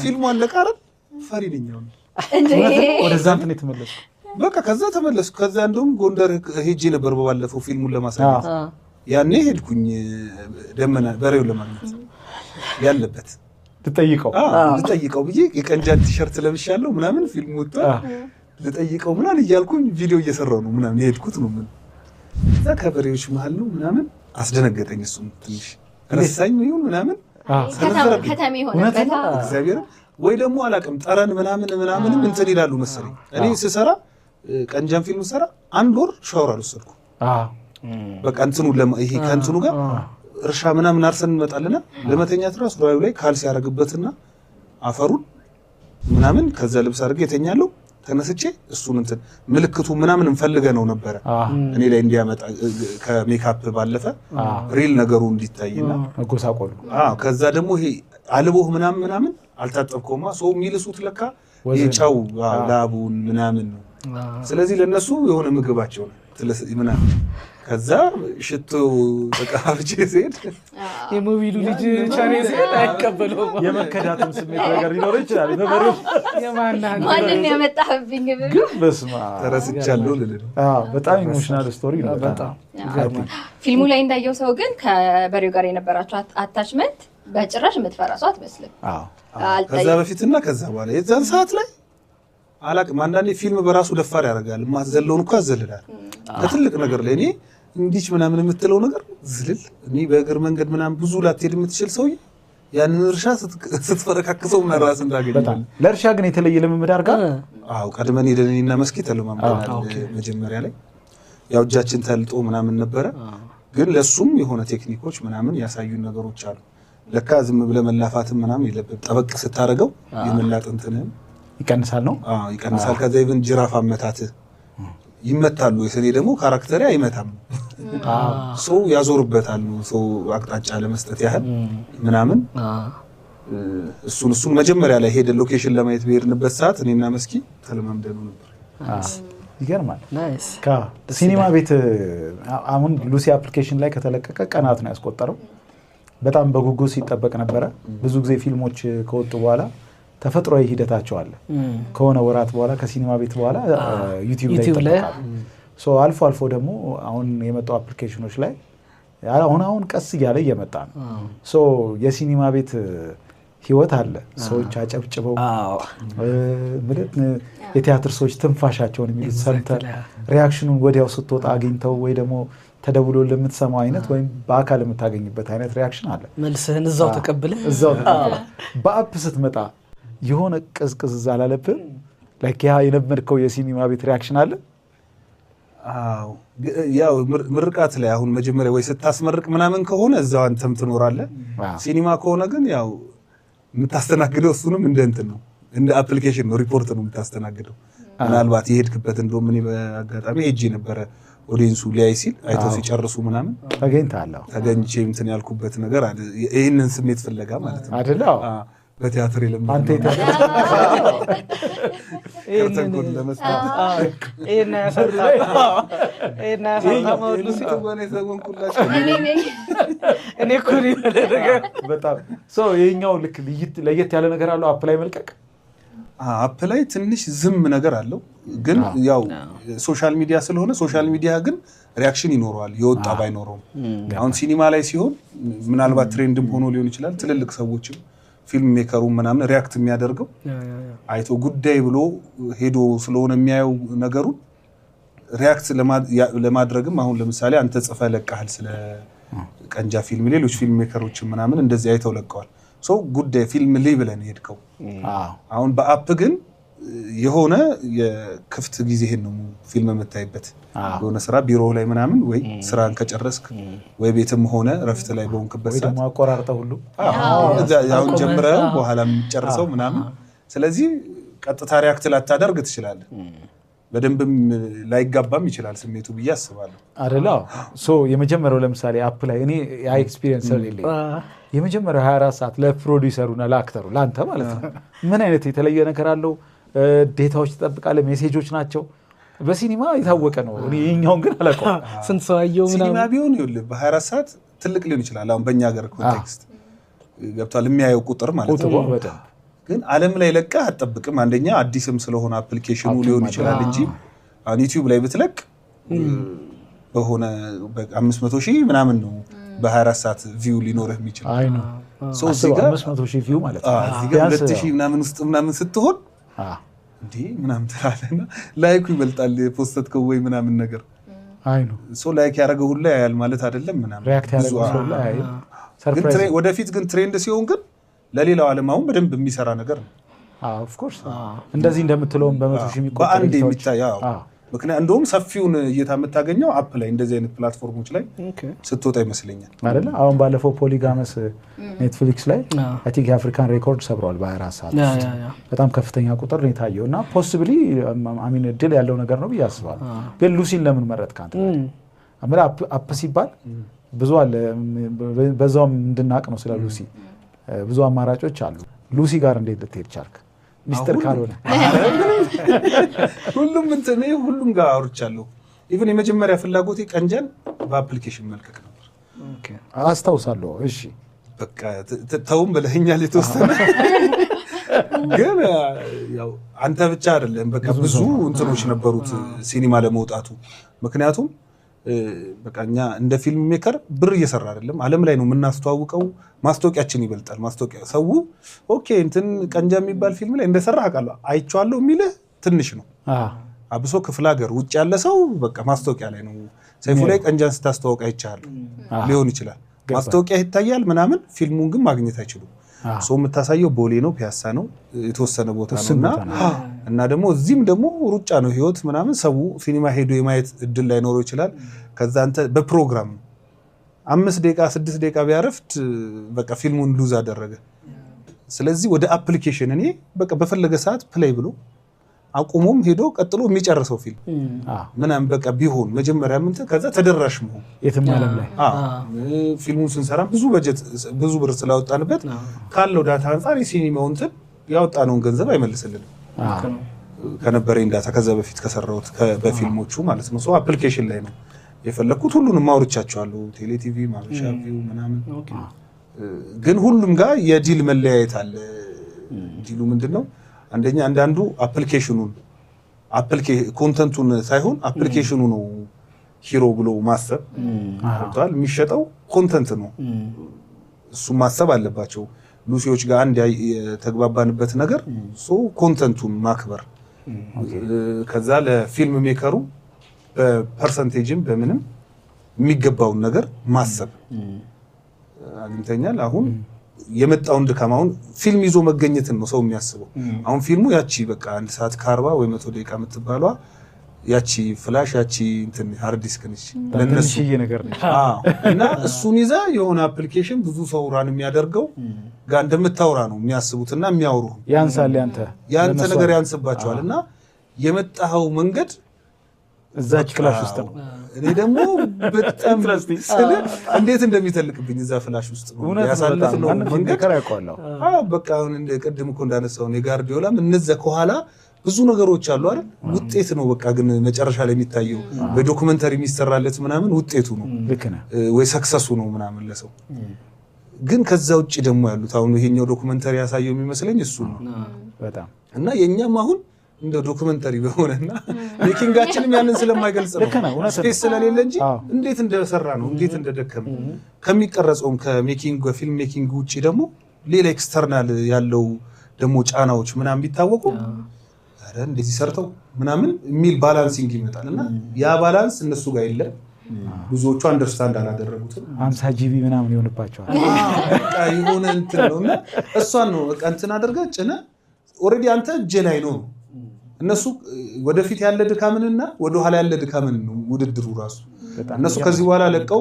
ፊልሙ አለቀ አይደል? ፈሪ ነኝ አሁን። ወደዛ እንትን የተመለስኩ በቃ ከዛ ተመለስኩ። ከዛ እንደውም ጎንደር ሄጄ ነበር በባለፈው ፊልሙን ለማሳየት። ያኔ ሄድኩኝ ደመና በሬውን ለማግኘት ያለበት ልጠይቀው ብዬ የቀንጃን ቲሸርት ለብሻለሁ ምናምን ፊልሙ ወጥቷል። ልጠይቀው ምናምን እያልኩኝ ቪዲዮ እየሰራሁ ነው ምናምን የሄድኩት ነው። ምን እዛ ከበሬዎች መሀል ነው ምናምን አስደነገጠኝ። እሱም ትንሽ ረሳኝ ይሁን ምናምን ከተሜ ሆነበት እግዚአብሔር ወይ ደግሞ አላውቅም ጠረን ምናምን ምናምንም እንትን ይላሉ መሰለኝ። እኔ ስሰራ ቀንጃን ፊልም ስሰራ አንድ ወር ሻወር አልወሰድኩም። በቃ እንትኑ ይሄ ከእንትኑ ጋር እርሻ ምናምን አርሰን እንመጣልና ለመተኛት ራሱ ራዩ ላይ ካልሲ ያደርግበትና አፈሩን ምናምን ከዛ ልብስ አድርጌ የተኛለሁ። ተነስቼ እሱን እንትን ምልክቱ ምናምን እንፈልገ ነው ነበረ እኔ ላይ እንዲያመጣ ከሜካፕ ባለፈ real ነገሩ እንዲታይና መጎሳቆሉ። አዎ ከዛ ደግሞ ይሄ አልቦህ ምናምን ምናምን አልታጠብከውማ ሰው የሚልሱት ለካ ይሄ ጨው ላቡን ምናምን ነው። ስለዚህ ለነሱ የሆነ ምግባቸው ነው ምናምን። ከዛ ሽቶ ተቀባብቼ ስሄድ የሞቢሉ ልጅ ቻኔ ሲሄድ አይቀበለውም። የመከዳትም ስሜት ነገር ሊኖር ይችላል። በበሬው ማንን ያመጣህብኝ ብሎ ግን በስመ አብ ተረስቻለሁ ልልህ ነው። በጣም emotional story ነው። በጣም ፊልሙ ላይ እንዳየው ሰው ግን ከበሬው ጋር የነበራቸው attachment በጭራሽ የምትፈራ ሰው አትመስልም። ከዛ በፊትና ከዛ በኋላ የዛን ሰዓት ላይ አላቅም። አንዳንዴ ፊልም በራሱ ደፋር ያደርጋል። ማዘለውን እኮ ያዘልላል ከትልቅ ነገር ላይ እኔ እንዲች ምናምን የምትለው ነገር ዝልል እኔ በእግር መንገድ ምናምን ብዙ ላትሄድ የምትችል ሰውዬ ያንን እርሻ ስትፈረካክሰው ምናምን ራስህን ታገኛለህ። ለእርሻ ግን የተለየ ልምምድ አድርጋ? አዎ ቀድመን ሄደን እኔና መስኪ ተለማምደናል። መጀመሪያ ላይ ያው እጃችን ተልጦ ምናምን ነበረ፣ ግን ለሱም የሆነ ቴክኒኮች ምናምን ያሳዩን ነገሮች አሉ። ለካ ዝም ብለህ መላፋትም ምናምን የለብህም። ጠበቅ ስታደርገው የመላጥ እንትንህን ይቀንሳል ነው? አዎ ይቀንሳል። ከዛ even ጅራፍ አመታት ይመታሉ። የሰኔ ደግሞ character ኤ አይመታም፣ ሰው ያዞርበታል ነው ሰው አቅጣጫ ለመስጠት ያህል ምናምን። እሱን መጀመሪያ ላይ ሄደን location ለማየት በሄድንበት ሰዓት እኔና መስኪ ተለማምደነው ነበር። ይገርማል። ሲኒማ ቤት አሁን ሉሲ application ላይ ከተለቀቀ ቀናት ነው ያስቆጠረው። በጣም በጉጉት ሲጠበቅ ነበረ። ብዙ ጊዜ ፊልሞች ከወጡ በኋላ ተፈጥሯዊ ሂደታቸው አለ። ከሆነ ወራት በኋላ ከሲኒማ ቤት በኋላ ዩቲዩብ ላይ ይጠበቃሉ። አልፎ አልፎ ደግሞ አሁን የመጡ application ኖች ላይ አሁን ቀስ እያለ እየመጣ ነው። የሲኒማ ቤት ህይወት አለ። ሰዎች አጨብጭበው የቲያትር ሰዎች ትንፋሻቸውን የሚሉት ሰምተህ reaction ኑን ወዲያው ስትወጣ አግኝተው ወይ ደግሞ ተደውሎ ለምትሰማው አይነት ወይም በአካል የምታገኝበት አይነት reaction አለ። መልስህን እዛው ተቀብለህ እዛው ተቀብለህ በ app ስትመጣ የሆነ ቅዝቅዝ አላለብህም? like ያ የለመድከው የሲኒማ ቤት reaction አለ? አዎ ያው ምርቃት ላይ አሁን መጀመሪያ ወይ ስታስመርቅ ምናምን ከሆነ እዛው አንተም ትኖራለህ። ሲኒማ ከሆነ ግን ያው የምታስተናግደው እሱንም እንደ እንትን ነው፣ እንደ application ነው፣ ሪፖርት ነው የምታስተናግደው። ምናልባት የሄድክበት እንደውም እኔ በአጋጣሚ ሄጄ ነበረ audience ኡ ሊያይ ሲል አይተው ሲጨርሱ ምናምን ተገኝተሃል? ተገኝቼ እንትን ያልኩበት ነገር አለ። ይህንን ስሜት ፍለጋ ማለት ነው አይደለ? በቲያትር የለመድነው አንተ curtain ለመስጠት በጣም ይኸኛው ልክ ለየት ያለ ነገር አለው። app ላይ መልቀቅ app ላይ ትንሽ ዝም ነገር አለው፣ ግን ያው social media ስለሆነ social media ግን reaction ይኖረዋል የወጣ ባይኖረውም። አሁን ሲኒማ ላይ ሲሆን ምናልባት trend ም ሆኖ ሊሆን ይችላል። ትልልቅ ሰዎችም film maker ኡ ምናምን react የሚያደርገው አይቶ ጉዳይ ብሎ ሄዶ ስለሆነ የሚያየው ነገሩን react ለማድረግም አሁን ለምሳሌ አንተ ጽፈህ ለቀሃል ስለ ቀንጃ ፊልም፣ ሌሎች film maker ኦችም ምናምን እንደዚህ አይተው ለቀዋል። ሰው ጉዳይ ፊልም ላይ ብለን ሄድከው። አሁን በ app ግን የሆነ የክፍት ጊዜህን ነው ፊልም የምታይበት። የሆነ ስራ ቢሮ ላይ ምናምን ወይ ስራን ከጨረስክ ወይ ቤትም ሆነ ረፍት ላይ በሆንክበት ሰዓት አቆራርጠው ሁሉ አሁን ጀምረህ በኋላ የምትጨርሰው ምናምን። ስለዚህ ቀጥታ react ላታደርግ ትችላለህ። በደንብም ላይጋባም ይችላል ስሜቱ ብዬ አስባለሁ። አይደለ? so የመጀመሪያው ለምሳሌ app ላይ እኔ ያ experience ስለሌለኝ የመጀመሪያው 24 ሰዓት ለፕሮዲውሰሩና ለ actor ኡ ለአንተ ማለት ነው ምን አይነት የተለየ ነገር አለው? data ዎች ትጠብቃለህ፣ ሜሴጆች ናቸው። በሲኒማ የታወቀ ነው። እኔ ይኸኛውን ግን አላውቀውም። ስንት ሰው አየው ምናምን። ሲኒማ ቢሆን ይኸውልህ በ24 ሰዓት ትልቅ ሊሆን ይችላል። አሁን በእኛ ሀገር context ገብቷል፣ የሚያየው ቁጥር ማለት ነው። ግን ዓለም ላይ ለቀህ አትጠብቅም። አንደኛ አዲስም ስለሆነ application ኑ ሊሆን ይችላል እንጂ አሁን ዩቲዩብ ላይ ብትለቅ በሆነ 500 ሺህ ምናምን ነው በ24 ሰዓት view ሊኖርህ የሚችል። አይ ነው እዚህ ጋር 500 ሺህ view ማለት ነው። እዚህ ጋር 2000 ምናምን ውስጥ ምናምን ስትሆን እንዴ ምናምን ትላለህና like ኡ ይበልጣል የ post ከው ወይ ምናምን ነገር። አይ ነው ሰው like ያደረገው ሁላ ያያል ማለት አይደለም ምናምን react ያደረገው ሰው ሁላ ያያል። ግን ወደፊት ግን trend ሲሆን ግን ለሌላው ዓለም አሁን በደንብ የሚሰራ ነገር ነው። of course እንደዚህ እንደምትለውም በመቶ ሺህ የሚቆጠር በአንድ የሚታይ ምክንያት እንደውም ሰፊውን እይታ የምታገኘው app ላይ እንደዚህ አይነት platform ኦች ላይ ስትወጣ ይመስለኛል አይደለ? አሁን ባለፈው ፖሊጋመስ ኔትፍሊክስ ላይ I think የአፍሪካን record ሰብረዋል በ24 ሰዓት ውስጥ በጣም ከፍተኛ ቁጥር ነው የታየው እና possibly I mean እድል ያለው ነገር ነው ብዬ አስባለሁ። ግን ሉሲን ለምን መረጥክ አንተ? app ሲባል ብዙ አለ፣ በዛውም እንድናቅ ነው ስለ ሉሲ ብዙ አማራጮች አሉ። ሉሲ ጋር እንዴት ልትሄድ ቻልክ? ሚስጥር ካልሆነ ሁሉም እንትን ሁሉም ጋር አውርቻለሁ። even የመጀመሪያ ፍላጎቴ ቀንጃን በ application መልቀቅ ነበር። አስታውሳለሁ። እሺ በቃ ተውም ብለኸኛል የተወሰነ ግን ያው አንተ ብቻ አይደለም፣ በቃ ብዙ እንትኖች ነበሩት ሲኒማ ለመውጣቱ። ምክንያቱም በቃ እኛ እንደ film maker ብር እየሰራ አይደለም፣ ዓለም ላይ ነው የምናስተዋውቀው። ማስታወቂያችን ይበልጣል። ማስታወቂያ ሰው okay እንትን ቀንጃ የሚባል ፊልም ላይ እንደሰራ አውቃለሁ አይቼዋለሁ የሚልህ ትንሽ ነው። አብሶ ክፍለ ሀገር ውጭ ያለ ሰው በቃ ማስታወቂያ ላይ ነው ሰይፉ ላይ ቀንጃን ስታስተዋውቅ አይቻለሁ ሊሆን ይችላል። ማስታወቂያ ይታያል ምናምን፣ ፊልሙን ግን ማግኘት አይችሉም። ሰው የምታሳየው ቦሌ ነው፣ ፒያሳ ነው፣ የተወሰነ ቦታ ነውና እና ደግሞ እዚህም ደግሞ ሩጫ ነው ህይወት ምናምን፣ ሰው ሲኒማ ሄዶ የማየት እድል ላይኖረው ይችላል። ከዛ አንተ በፕሮግራም 5 ደቂቃ 6 ደቂቃ ቢያረፍድ በቃ ፊልሙን lose አደረገ። ስለዚህ ወደ application እኔ በቃ በፈለገ ሰዓት play ብሎ አቁሞም ሄዶ ቀጥሎ የሚጨርሰው ፊልም ምናምን በቃ ቢሆን መጀመሪያ ምን ከዛ ተደራሽ መሆን የትም ዓለም ላይ ፊልሙን ስንሰራ ብዙ በጀት ብዙ ብር ስላወጣንበት ካለው data አንፃር የሲኒማው እንትን ያወጣነውን ገንዘብ አይመልስልንም ከነበረኝ data ከዛ በፊት ከሰራሁት በፊልሞቹ ማለት ነው። so application ላይ ነው የፈለኩት። ሁሉንም አውርቻቸዋለሁ፣ ቴሌቲቪ፣ ማበሻ ቪው ምናምን። ግን ሁሉም ጋር የ deal መለያየት አለ። deal ኡ ምንድነው? አንደኛ አንዳንዱ application ኑን content ኡን ሳይሆን application ኑ ነው hero ብሎ ማሰብ ገብቷል። የሚሸጠው content ነው፣ እሱ ማሰብ አለባቸው። ሉሲዎች ጋር አንድ የተግባባንበት ነገር so content ኡን ማክበር፣ ከዛ ለ film maker ኡ በ percentage ም በምንም የሚገባውን ነገር ማሰብ አግኝተኛል። አሁን የመጣውን ድካም አሁን ፊልም ይዞ መገኘትን ነው ሰው የሚያስበው። አሁን ፊልሙ ያቺ በቃ 1 ሰዓት ከ40 ወይ 100 ደቂቃ የምትባለዋ ያቺ flash ያቺ እንትን hard disk ነች ለነሱ ነገር ነች። አዎ እና እሱን ይዛ የሆነ application ብዙ ሰው run የሚያደርገው ጋር እንደምታወራ ነው የሚያስቡትና የሚያወሩ። ያንሳል ያንተ ነገር ያንስባቸዋል። እና የመጣኸው መንገድ እዛች flash ውስጥ ነው። እኔ ደግሞ በጣም እንዴት እንደሚተልቅብኝ እዛ flash ውስጥ ነው ያሳለፍነው መንገድ። አዎ በቃ አሁን እንደ ቅድም እኮ እንዳነሳው ነው የጋርዲዮላም እነዛ ከኋላ ብዙ ነገሮች አሉ አይደል? ውጤት ነው በቃ። ግን መጨረሻ ላይ የሚታየው በ documentary የሚሰራለት ምናምን ውጤቱ ነው ወይ success ኡ ነው ምናምን ለሰው። ግን ከዛ ውጪ ደግሞ ያሉት አሁን ይሄኛው documentary ያሳየው የሚመስለኝ እሱ ነው በጣም። እና የኛም አሁን እንደ documentary በሆነና making ኣችንም ያንን ስለማይገልጽ ነው space ስለሌለ እንጂ እንዴት እንደሰራ ነው እንዴት እንደደከመ ከሚቀረጸውም ከ making ከ film making ውጪ ደግሞ ሌላ external ያለው ደግሞ ጫናዎች ምናምን ቢታወቁ አረ እንደዚህ ሰርተው ምናምን የሚል balancing ይመጣል። እና ያ balance እነሱ ጋር የለም። ብዙዎቹ understand አላደረጉትም። 50 GB ምናምን ይሆንባቸዋል። በቃ የሆነ እንትን ነውና እሷን ነው በቃ እንትን አድርገህ ጭነህ already አንተ እጄ ላይ ነው። እነሱ ወደፊት ያለ ድካምንና ወደ ኋላ ያለ ድካምን ነው ውድድሩ ራሱ። እነሱ ከዚህ በኋላ ለቀው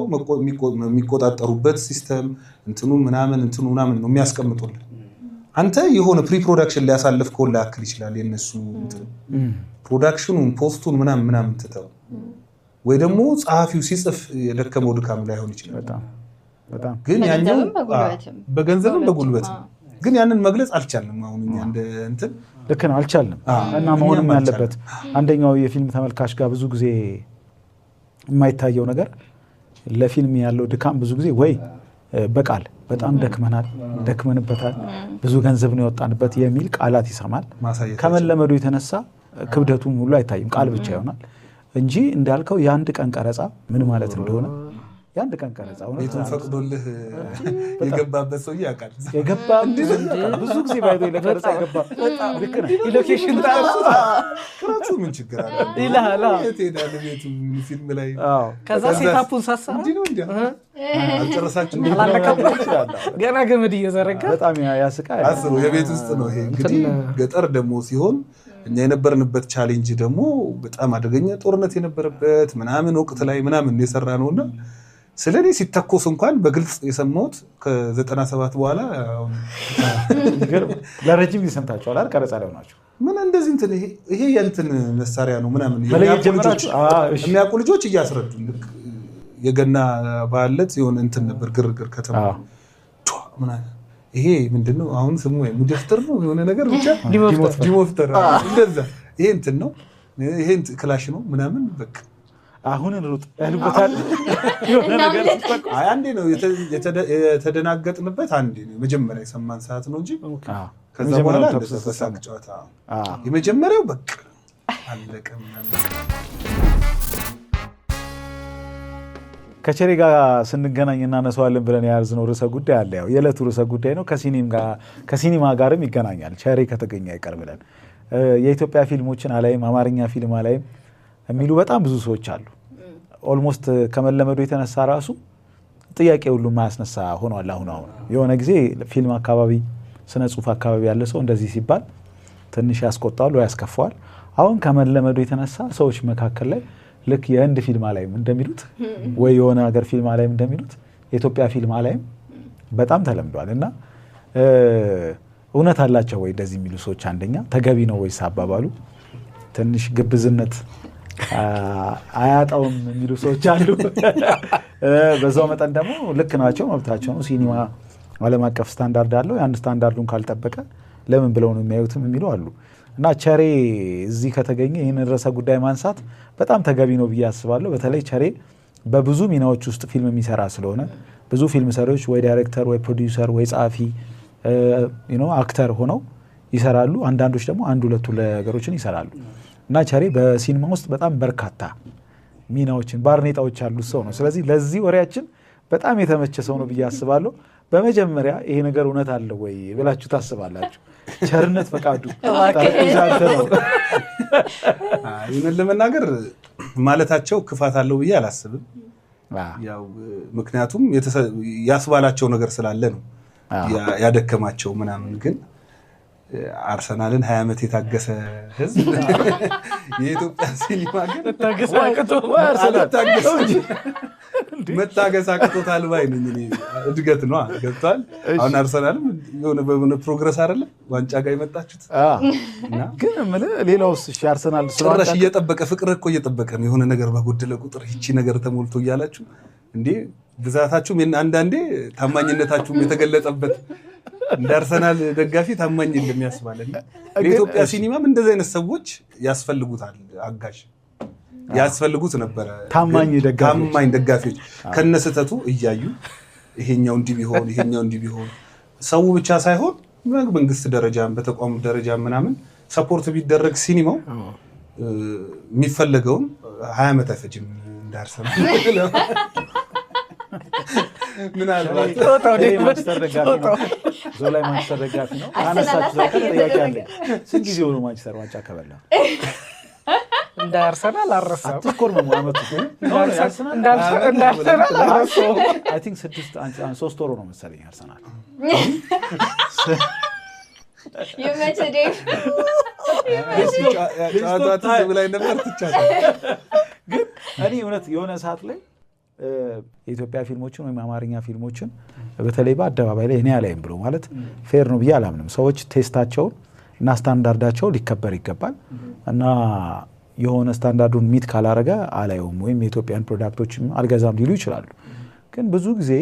የሚቆጣጠሩበት system እንትኑ ምናምን እንትኑ ምናምን ነው የሚያስቀምጡልን። አንተ የሆነ pre production ላይ ያሳለፍከውን ላያክል ይችላል የነሱ እንትን production ኑን post ኡን ምናምን ምናምን ትተው ወይ ደግሞ ጸሐፊው ሲጽፍ የደከመው ድካም ላይሆን ይችላል። ግን ያኛው በገንዘብም በጉልበትም ግን ያንን መግለጽ አልቻልንም። አሁን እኛ እንደ እንትን ልክ ነው አልቻልንም። እና መሆንም ያለበት አንደኛው የፊልም ተመልካች ጋር ብዙ ጊዜ የማይታየው ነገር ለፊልም ያለው ድካም ብዙ ጊዜ ወይ በቃል በጣም ደክመናል፣ ደክመንበታል፣ ብዙ ገንዘብ ነው ያወጣንበት የሚል ቃላት ይሰማል። ከመለመዱ የተነሳ ክብደቱም ሁሉ አይታይም፣ ቃል ብቻ ይሆናል እንጂ እንዳልከው የአንድ ቀን ቀረጻ ምን ማለት እንደሆነ የአንድ ቀን ቀረጻ ቤቱን ፈቅዶልህ የገባበት ሰውዬ ያውቃል። የገባ ብዙ ጊዜ ባይቶ ለቀረጻ የገባ ልክ ነህ። location ቅረጹ ምን ችግር አለ ይልሃል። የት ሄዳለህ? ቤቱ ፊልም ላይ ከዛ setup ኡን ሳሳ እንዲህ ነው እንዲህ አልጨረሳችሁም ገና ገመድ እየዘረጋ በጣም ያስቃል። አስበው የቤት ውስጥ ነው ይሄ እንግዲህ። ገጠር ደግሞ ሲሆን እኛ የነበርንበት challenge ደግሞ በጣም አደገኛ ጦርነት የነበረበት ምናምን ወቅት ላይ ምናምን የሰራ ነውና ስለኔ ሲተኮስ እንኳን በግልጽ የሰማሁት ከ97 በኋላ ለረጅም ጊዜ ሰምታችኋል አይደል? ቀረጻ ላይ ሆናችሁ ምን እንደዚህ እንትን ይሄ የእንትን መሳሪያ ነው ምናምን የሚያውቁ ልጆች እያስረዱ ልክ የገና በዓል ዕለት የሆነ እንትን ነበር ግርግር ከተማ ምናምን ይሄ ምንድነው አሁን ስሙ ሙደፍተር ነው የሆነ ነገር ብቻ ዲሞፍተር እንደዛ ይሄ እንትን ነው ይሄ ክላሽ ነው ምናምን በቃ አሁን እንሩጥ ያሉበታል የሆነ ነገር አይ አንዴ ነው የተደናገጥንበት፣ አንዴ ነው መጀመሪያ የሰማን ሰዓት ነው እንጂ ከዛ በኋላ እንደተሳቅ ጨዋታ የመጀመሪያው በቃ አለቀ ምናምን። ከቸሬ ጋር ስንገናኝ እናነሳዋለን ብለን የያዝነው ርዕሰ ጉዳይ አለ። ያው የዕለቱ ርዕሰ ጉዳይ ነው። ከሲኒማ ጋርም ይገናኛል። ቸሬ ከተገኘ አይቀር ብለን የኢትዮጵያ ፊልሞችን አላይም፣ አማርኛ ፊልም አላይም የሚሉ በጣም ብዙ ሰዎች አሉ። Almost ከመለመዱ የተነሳ ራሱ ጥያቄ ሁሉ ማያስነሳ ሆኗል። አሁን የሆነ ጊዜ ፊልም አካባቢ ስነ ጽሁፍ አካባቢ ያለ ሰው እንደዚህ ሲባል ትንሽ ያስቆጣል ወይ ያስከፋዋል። አሁን ከመለመዱ የተነሳ ሰዎች መካከል ላይ ልክ የህንድ ፊልም አላይም እንደሚሉት ወይ የሆነ ሀገር ፊልም አላይም እንደሚሉት የኢትዮጵያ ፊልም አላይም በጣም ተለምዷል። እና እውነት አላቸው ወይ እንደዚህ የሚሉ ሰዎች? አንደኛ ተገቢ ነው ወይስ አባባሉ ትንሽ ግብዝነት አያጣውም የሚሉ ሰዎች አሉ። በዛው መጠን ደግሞ ልክ ናቸው፣ መብታቸው ነው። ሲኒማ ዓለም አቀፍ ስታንዳርድ አለው። ያን ስታንዳርዱን ካልጠበቀ ለምን ብለው ነው የሚያዩትም የሚሉ አሉ። እና ቸሬ እዚህ ከተገኘ ይህንን ርዕሰ ጉዳይ ማንሳት በጣም ተገቢ ነው ብዬ አስባለሁ። በተለይ ቸሬ በብዙ ሚናዎች ውስጥ ፊልም የሚሰራ ስለሆነ ብዙ ፊልም ሰሪዎች ወይ ዳይሬክተር ወይ ፕሮዲውሰር ወይ ጸሐፊ actor ሆነው ይሰራሉ። አንዳንዶች ደግሞ አንድ ሁለቱ ነገሮችን ይሰራሉ። እና ቸሬ በሲኒማ ውስጥ በጣም በርካታ ሚናዎችን ባርኔጣዎች ያሉት ሰው ነው። ስለዚህ ለዚህ ወሬያችን በጣም የተመቸ ሰው ነው ብዬ አስባለሁ። በመጀመሪያ ይሄ ነገር እውነት አለ ወይ ብላችሁ ታስባላችሁ? ቸርነት ፈቃዱ ጠረጴዛ ነው። እውነት ለመናገር ማለታቸው ክፋት አለው ብዬ አላስብም። ያው ምክንያቱም ያስባላቸው ነገር ስላለ ነው ያደከማቸው ምናምን። ግን አርሰናልን 20 ዓመት የታገሰ ህዝብ የኢትዮጵያ ሲኒማ ግን መታገስ አቅቶታል ባይ ነኝ እኔ። እድገት ነው ገብቷል። አሁን አርሰናልም የሆነ በሆነ progress አይደለ ዋንጫ ጋር የመጣችሁት። ግን የምልህ ሌላውስ? እሺ አርሰናል ጭራሽ እየጠበቀ ፍቅር እኮ እየጠበቀ ነው። የሆነ ነገር በጎደለ ቁጥር ይቺ ነገር ተሞልቶ እያላችሁ እንዴ ብዛታችሁም አንዳንዴ ታማኝነታችሁም የተገለጸበት እንደ አርሰናል ደጋፊ ታማኝ እንደሚያስባልና ለኢትዮጵያ ሲኒማም እንደዚህ አይነት ሰዎች ያስፈልጉታል፣ አጋዥ ያስፈልጉት ነበረ። ታማኝ ደጋፊዎች ከነስተቱ እያዩ ይሄኛው እንዲህ ቢሆን ይሄኛው እንዲህ ቢሆን ሰው ብቻ ሳይሆን በመንግስት ደረጃም በተቋም ደረጃም ምናምን support ቢደረግ ሲኒማው የሚፈለገውን 20 ዓመት አይፈጅም እንደ አርሰናል። ምናልባት ማንቸስተር ደጋፊ ነው፣ ዞላይ ማንቸስተር ደጋፊ ነው። አነሳችሁ ዘቀር ጥያቄ አለኝ። ስንት ጊዜ ሆኖ ማንቸስተር ዋንጫ ከበላ? እንደ አርሰናል አልረሳም። አትኮርመሙ አመቱ እንደ አርሰናል አልረሳም። I think 6 3 ወር ነው መሰለኝ አርሰናል። ይመችህ ዴቭ። ጨዋታ ትዝ ብላኝ ነበር ትቻለሁ። ግን እኔ እውነት የሆነ ሰዓት ላይ የኢትዮጵያ ፊልሞችን ወይም አማርኛ ፊልሞችን በተለይ በአደባባይ ላይ እኔ አላይም ብሎ ማለት fair ነው ብዬ አላምንም። ሰዎች taste ኣቸውን እና ስታንዳርዳቸው ሊከበር ይገባል። እና የሆነ standard ኡን meet ካላረገ አላየውም ወይም የኢትዮጵያን product ኦችም አልገዛም ሊሉ ይችላሉ። ግን ብዙ ጊዜ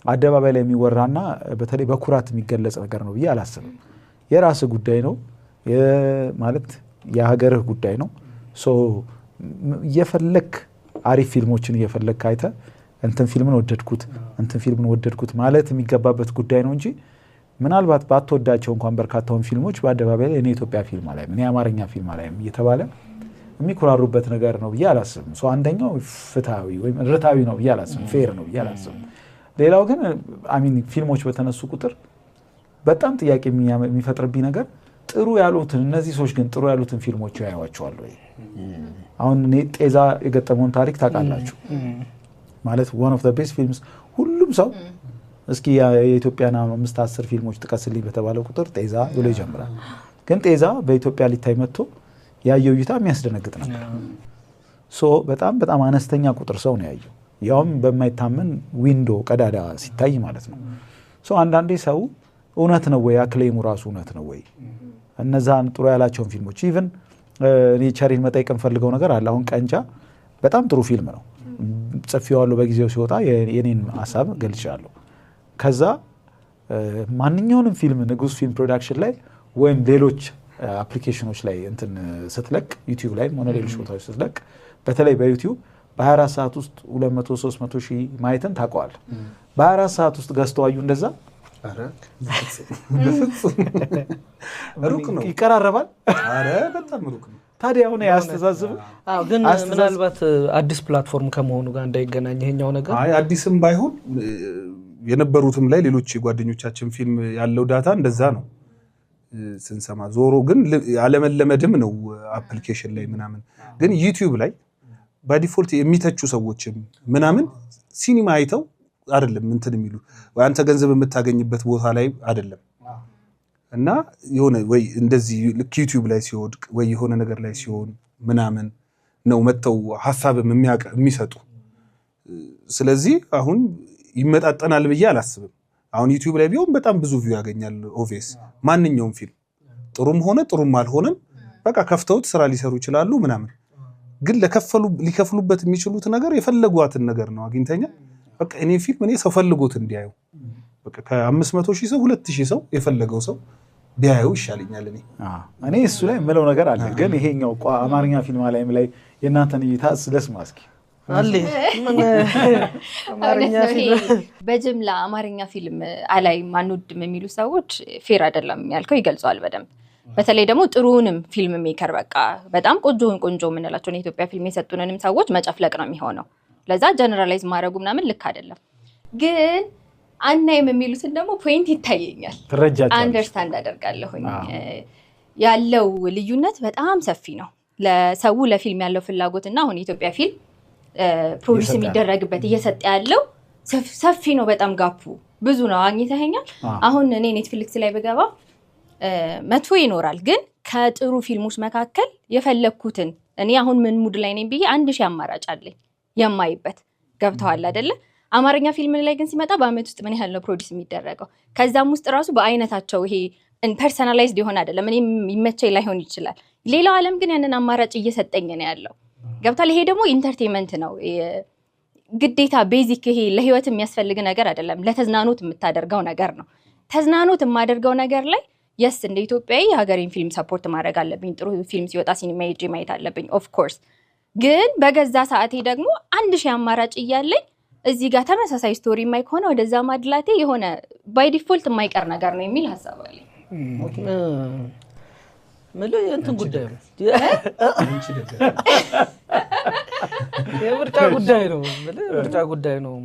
አደባባይ ላይ የሚወራና በተለይ በኩራት የሚገለጽ ነገር ነው ብዬ አላስብም። የራስህ ጉዳይ ነው ማለት የሀገርህ ጉዳይ ነው። So እየፈለክ አሪፍ ፊልሞችን እየፈለክ አይተህ እንትን ፊልምን ወደድኩት እንትን ፊልምን ወደድኩት ማለት የሚገባበት ጉዳይ ነው እንጂ ምናልባት ባትወዳቸው እንኳን በርካታውን ፊልሞች በአደባባይ ላይ እኔ ኢትዮጵያ ፊልም አላይም እኔ አማርኛ ፊልም አላይም እየተባለ የሚኩራሩበት ነገር ነው ብዬ አላስብም። So አንደኛው ፍትሃዊ ወይም ርታዊ ነው ብዬ አላስብም፣ fair ነው ብዬ አላስብም። ሌላው ግን I mean ፊልሞች በተነሱ ቁጥር በጣም ጥያቄ የሚፈጥርብኝ ነገር ጥሩ ያሉትን እነዚህ ሰዎች ግን ጥሩ ያሉትን ፊልሞች ያዩዋቸዋል ወይ? አሁን እኔ ጤዛ የገጠመውን ታሪክ ታውቃላችሁ። ማለት one of the best films ሁሉም ሰው እስኪ የኢትዮጵያን 5 10 ፊልሞች ጥቀስልኝ በተባለው ቁጥር ጤዛ ብሎ ይጀምራል። ግን ጤዛ በኢትዮጵያ ሊታይ መጥቶ ያየው እይታ የሚያስደነግጥ ነበር። So በጣም በጣም አነስተኛ ቁጥር ሰው ነው ያየው፣ ያውም በማይታመን window ቀዳዳ ሲታይ ማለት ነው። So አንዳንዴ ሰው እውነት ነው ወይ acclaim ኡ ራሱ እውነት ነው ወይ እነዛን ጥሩ ያላቸውን ፊልሞች even እኔ ቸሪን መጠየቅ የምፈልገው ነገር አለ። አሁን ቀንጃ በጣም ጥሩ ፊልም ነው፣ ጽፌዋለሁ በጊዜው ሲወጣ የኔን ሀሳብ ገልጫለሁ። ከዛ ማንኛውንም ፊልም ንጉስ ፊልም ፕሮዳክሽን ላይ ወይም ሌሎች application ኦች ላይ እንትን ስትለቅ ዩቲዩብ ላይ ሆነ ሌሎች ቦታዎች ስትለቅ በተለይ በዩቲዩብ በ24 ሰዓት ውስጥ 200 300 ሺህ ማየትን ታውቀዋለህ። በ24 ሰዓት ውስጥ ገዝተው አዩ እንደዛ በፍጹም ሩቅ ነው፣ ይቀራረባል። ኧረ በጣም ሩቅ ነው። ታዲያ አሁን ያስተዛዝብ። አዎ፣ ግን ምናልባት አዲስ platform ከመሆኑ ጋር እንዳይገናኝ ይሄኛው ነገር። አይ አዲስም ባይሆን የነበሩትም ላይ ሌሎች የጓደኞቻችን ፊልም ያለው data እንደዛ ነው ስንሰማ። ዞሮ ግን አለመለመድም ነው application ላይ ምናምን። ግን ዩቲዩብ ላይ By default የሚተቹ ሰዎችም ምናምን ሲኒማ አይተው አይደለም እንትን የሚሉ፣ ወይ አንተ ገንዘብ የምታገኝበት ቦታ ላይ አይደለም። እና የሆነ ወይ እንደዚህ ልክ ዩቲዩብ ላይ ሲወድቅ ወይ የሆነ ነገር ላይ ሲሆን ምናምን ነው መጥተው ሀሳብም የሚሰጡ። ስለዚህ አሁን ይመጣጠናል ብዬ አላስብም። አሁን ዩቲዩብ ላይ ቢሆን በጣም ብዙ view ያገኛል። Obvious ማንኛውም ፊልም ጥሩም ሆነ ጥሩም አልሆነም በቃ ከፍተውት ስራ ሊሰሩ ይችላሉ ምናምን። ግን ለከፈሉ ሊከፍሉበት የሚችሉት ነገር የፈለጓትን ነገር ነው አግኝተኛ በቃ እኔ ፊልም እኔ ሰው ፈልጎት እንዲያዩ በቃ ከ500,000 ሰው 2,000 ሰው የፈለገው ሰው ቢያየው ይሻለኛል። እኔ እኔ እሱ ላይ የምለው ነገር አለ። ግን ይሄኛው አማርኛ ፊልም ላይም ላይ የእናንተን እይታ ልስማ እስኪ። አለ ምን አማርኛ እውነት ነው። ይሄ ፊልም በጅምላ አማርኛ ፊልም አላይም አንወድም የሚሉ ሰዎች fair አይደለም ያልከው ይገልጸዋል በደንብ። በተለይ ደግሞ ጥሩውንም film maker በቃ በጣም ቆንጆውን ቆንጆ የምንላቸውን የኢትዮጵያ ፊልም የሰጡንንም ሰዎች መጨፍለቅ ነው የሚሆነው። ለዛ generalize ማድረጉ ምናምን ልክ አይደለም። ግን አናይም የሚሉትን ደግሞ point ይታየኛል። ትረጃቸዋለሽ። Understand አደርጋለሁኝ። ያለው ልዩነት በጣም ሰፊ ነው። ለሰው ለፊልም ያለው ፍላጎት እና አሁን የኢትዮጵያ ፊልም produce እየሰጠ ያለው። የሚደረግበት እየሰጠ ያለው ሰፊ ነው። በጣም gap ኡ ብዙ ነው። አግኝተኸኛል። አሁን እኔ ኔትፍሊክስ ላይ ብገባ 100 ይኖራል፣ ግን ከጥሩ ፊልሞች መካከል የፈለግኩትን እኔ አሁን ምን mood ላይ ነኝ ብዬ 1000 አማራጭ አለኝ የማይበት። ገብተዋል አይደለ? አማርኛ ፊልም ላይ ግን ሲመጣ በአመት ውስጥ ምን ያህል ነው produce የሚደረገው? ከዛም ውስጥ ራሱ በአይነታቸው ይሄ personalized የሆነ አይደለም። እኔ ይመቸኝ ላይሆን ይችላል። ሌላው ዓለም ግን ያንን አማራጭ እየሰጠኝ ነው ያለው። ገብቷል። ይሄ ደግሞ entertainment ነው ግዴታ basic ይሄ ለህይወት የሚያስፈልግ ነገር አይደለም። ለተዝናኖት የምታደርገው ነገር ነው። ተዝናኖት የማደርገው ነገር ላይ yes እንደ ኢትዮጵያዊ የሀገሬን ፊልም support ማድረግ አለብኝ። ጥሩ ፊልም ሲወጣ ሲኒማ ሄጄ ማየት አለብኝ። Of course ግን በገዛ ሰዓቴ ደግሞ 1000 አማራጭ እያለኝ እዚህ ጋር ተመሳሳይ story የማይ ከሆነ ወደዛ ማድላቴ የሆነ by default የማይቀር ነገር ነው የሚል ሀሳብ አለኝ። ምልህ የእንትን ጉዳይ ነው፣ የምርጫ ጉዳይ ነው። ምልህ የምርጫ ጉዳይ ነው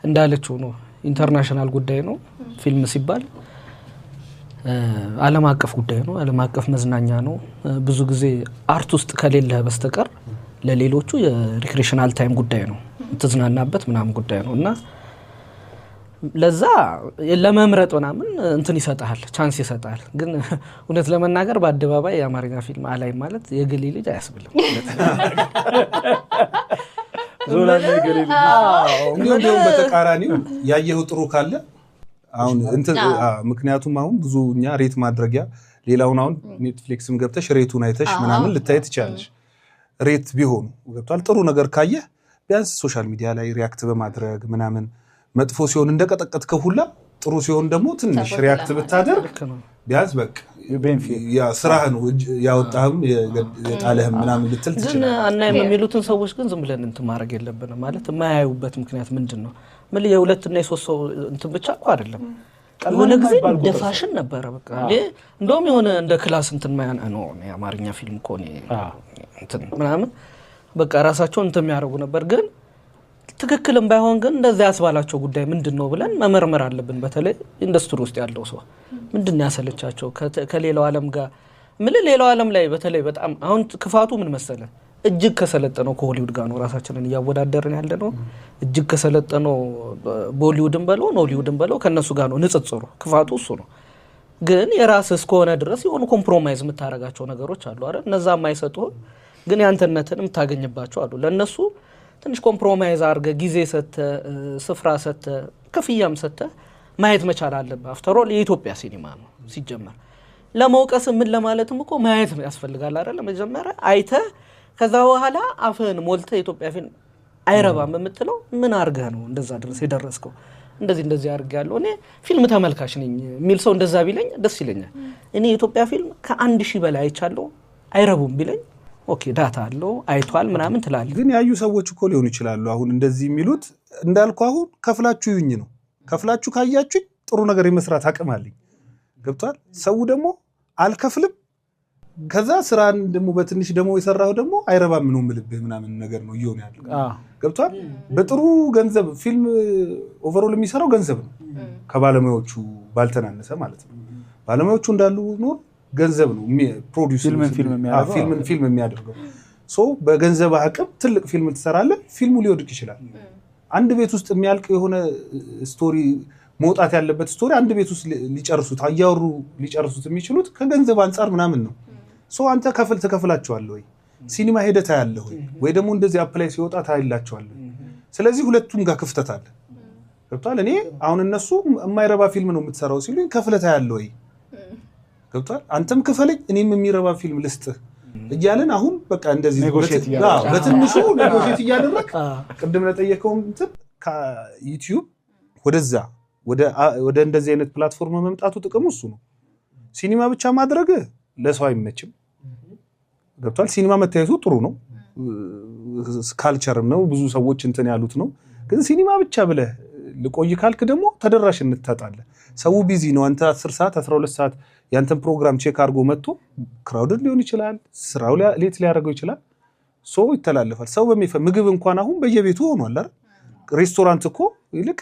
እንዳለችው ነው። International ጉዳይ ነው። ፊልም ሲባል ዓለም አቀፍ ጉዳይ ነው። ዓለም አቀፍ መዝናኛ ነው። ብዙ ጊዜ art ውስጥ ከሌለህ በስተቀር ለሌሎቹ የ recreational time ጉዳይ ነው፣ የምትዝናናበት ምናምን ጉዳይ ነው። እና ለዛ ለመምረጥ ምናምን እንትን ይሰጥሃል፣ chance ይሰጥሃል። ግን እውነት ለመናገር በአደባባይ የአማርኛ ፊልም አላይም ማለት የገሌ ልጅ አያስብልም። ዞላና የገሌ ልጅ። እንዲሁም በተቃራኒው ያየኸው ጥሩ ካለ አሁን እንትን ምክንያቱም አሁን ብዙ እኛ rate ማድረጊያ ሌላውን አሁን ኔትፍሊክስም ገብተሽ rate ኡን አይተሽ ምናምን ልታይ ትችላለሽ። Rate ቢሆኑ ገብቷል። ጥሩ ነገር ካየህ ቢያንስ social media ላይ react በማድረግ ምናምን መጥፎ ሲሆን እንደቀጠቀጥከው ሁላ ጥሩ ሲሆን ደግሞ ትንሽ support react ለማድረግ። ብታደርግ ልክ ነው። ቢያንስ በቃ Benefit ያ ስራህ ነው ያወጣህም የጣለህም ምናምን ልትል ግን ትችላለህ። አናይም የሚሉትን ሰዎች ግን ዝም ብለን እንትን ማድረግ የለብንም። ማለት የማያዩበት ምክንያት ምንድን ነው? ምን የሁለትና የሶስት ሰው እንትን ብቻ እኮ አይደለም። ቀላል የሆነ ጊዜ የማይባል እንደ ቁጥር ፋሽን ነበረ። በቃ እኔ እንደውም የሆነ እንደ class እንትን ማያን ነው የአማርኛ ፊልም እኮ እኔ እንትን ምናምን በቃ ራሳቸውን እንትን የሚያደርጉ ነበር። ግን ትክክልም ባይሆን ግን እንደዛ ያስባላቸው ጉዳይ ምንድን ነው ብለን መመርመር አለብን። በተለይ ኢንዱስትሪ ውስጥ ያለው ሰው ምንድን ነው ያሰለቻቸው ከሌላው ዓለም ጋር ምን ሌላው ዓለም ላይ በተለይ በጣም አሁን ክፋቱ ምን መሰለ፣ እጅግ ከሰለጠነው ከሆሊውድ ጋር ነው ራሳችንን እያወዳደርን ያለ ነው። እጅግ ከሰለጠነው ቦሊውድን በለው ኖሊውድን በለው ከእነሱ ጋር ነው ንጽጽሩ። ክፋቱ እሱ ነው። ግን የራስህ እስከሆነ ድረስ የሆኑ compromise የምታደርጋቸው ነገሮች አሉ አይደል? እነዛ የማይሰጡህን ግን ያንተነትን የምታገኝባቸው አሉ። ለእነሱ ትንሽ compromise አድርገህ ጊዜ ሰጥተህ ስፍራ ሰጥተህ ክፍያም ሰጥተህ ማየት መቻል አለብህ። After all የኢትዮጵያ ሲኒማ ነው ሲጀመር። ለመውቀስ ምን ለማለትም እኮ ማየት ያስፈልጋል አይደል? መጀመሪያ አይተህ ከዛ በኋላ አፍህን ሞልተህ የኢትዮጵያ ፊልም አይረባም የምትለው ምን አድርገህ ነው እንደዛ ድረስ የደረስከው? እንደዚህ እንደዚህ አድርጌያለሁ እኔ ፊልም ተመልካች ነኝ የሚል ሰው እንደዛ ቢለኝ ደስ ይለኛል። እኔ የኢትዮጵያ ፊልም ከ1000 በላይ አይቻለሁ አይረቡም ቢለኝ okay data አለው አይቷል ምናምን ትላለህ። ግን ያዩ ሰዎች እኮ ሊሆኑ ይችላሉ። አሁን እንደዚህ የሚሉት እንዳልኩ አሁን ከፍላችሁ ይዩኝ ነው። ከፍላችሁ ካያችሁኝ ጥሩ ነገር የመስራት አቅም አለኝ። ገብቷል። ሰው ደግሞ አልከፍልም፣ ከዛ ስራን ደግሞ በትንሽ ደግሞ የሰራው ደግሞ አይረባም ነው የምልብህ ምናምን ነገር ነው እየሆነ ያለው። ገብቷል። በጥሩ ገንዘብ ፊልም overall የሚሰራው ገንዘብ ነው ከባለሙያዎቹ ባልተናነሰ ማለት ነው። ባለሙያዎቹ እንዳሉ ኖር ገንዘብ ነው produce ፊልምን ፊልም የሚያደርገው። ፊልምን ፊልም የሚያደርገው። So በገንዘብ አቅም ትልቅ ፊልም ትሰራለህ፣ ፊልሙ ሊወድቅ ይችላል። አንድ ቤት ውስጥ የሚያልቅ የሆነ story፣ መውጣት ያለበት story አንድ ቤት ውስጥ ሊጨርሱት፣ እያወሩ ሊጨርሱት የሚችሉት ከገንዘብ አንጻር ምናምን ነው። So አንተ ከፍል ትከፍላቸዋለህ ወይ፣ ሲኒማ ሄደህ ታያለህ ወይ፣ ወይ ደግሞ እንደዚህ app ላይ ሲወጣ ታይላቸዋለህ። ስለዚህ ሁለቱም ጋር ክፍተት አለ። ገብቶሃል? እኔ አሁን እነሱ የማይረባ ፊልም ነው የምትሰራው ሲሉኝ ከፍለህ ታያለህ ወይ? ገብቶሃል? አንተም ክፈለኝ እኔም የሚረባ ፊልም ልስጥህ እያለን አሁን በቃ እንደዚህ negotiate በትንሹ negotiate እያደረግ ቅድም ለጠየቀው እንትን ከዩቲዩብ ወደዛ ወደ እንደዚህ አይነት platform መምጣቱ ጥቅሙ እሱ ነው። ሲኒማ ብቻ ማድረግ ለሰው አይመችም። ገብቷል። ሲኒማ መታየቱ ጥሩ ነው፣ culture ም ነው፣ ብዙ ሰዎች እንትን ያሉት ነው። ግን ሲኒማ ብቻ ብለህ ልቆይ ካልክ ደግሞ ተደራሽነት ታጣለህ። ሰው busy ነው። አንተ 10 ሰዓት 12 ሰዓት ያንተን ፕሮግራም check አድርጎ መጥቶ crowded ሊሆን ይችላል፣ ስራው late ሊያደርገው ይችላል። So ይተላለፋል። ሰው ምግብ እንኳን አሁን በየቤቱ ሆኗል አይደል? ሬስቶራንት እኮ ይልቅ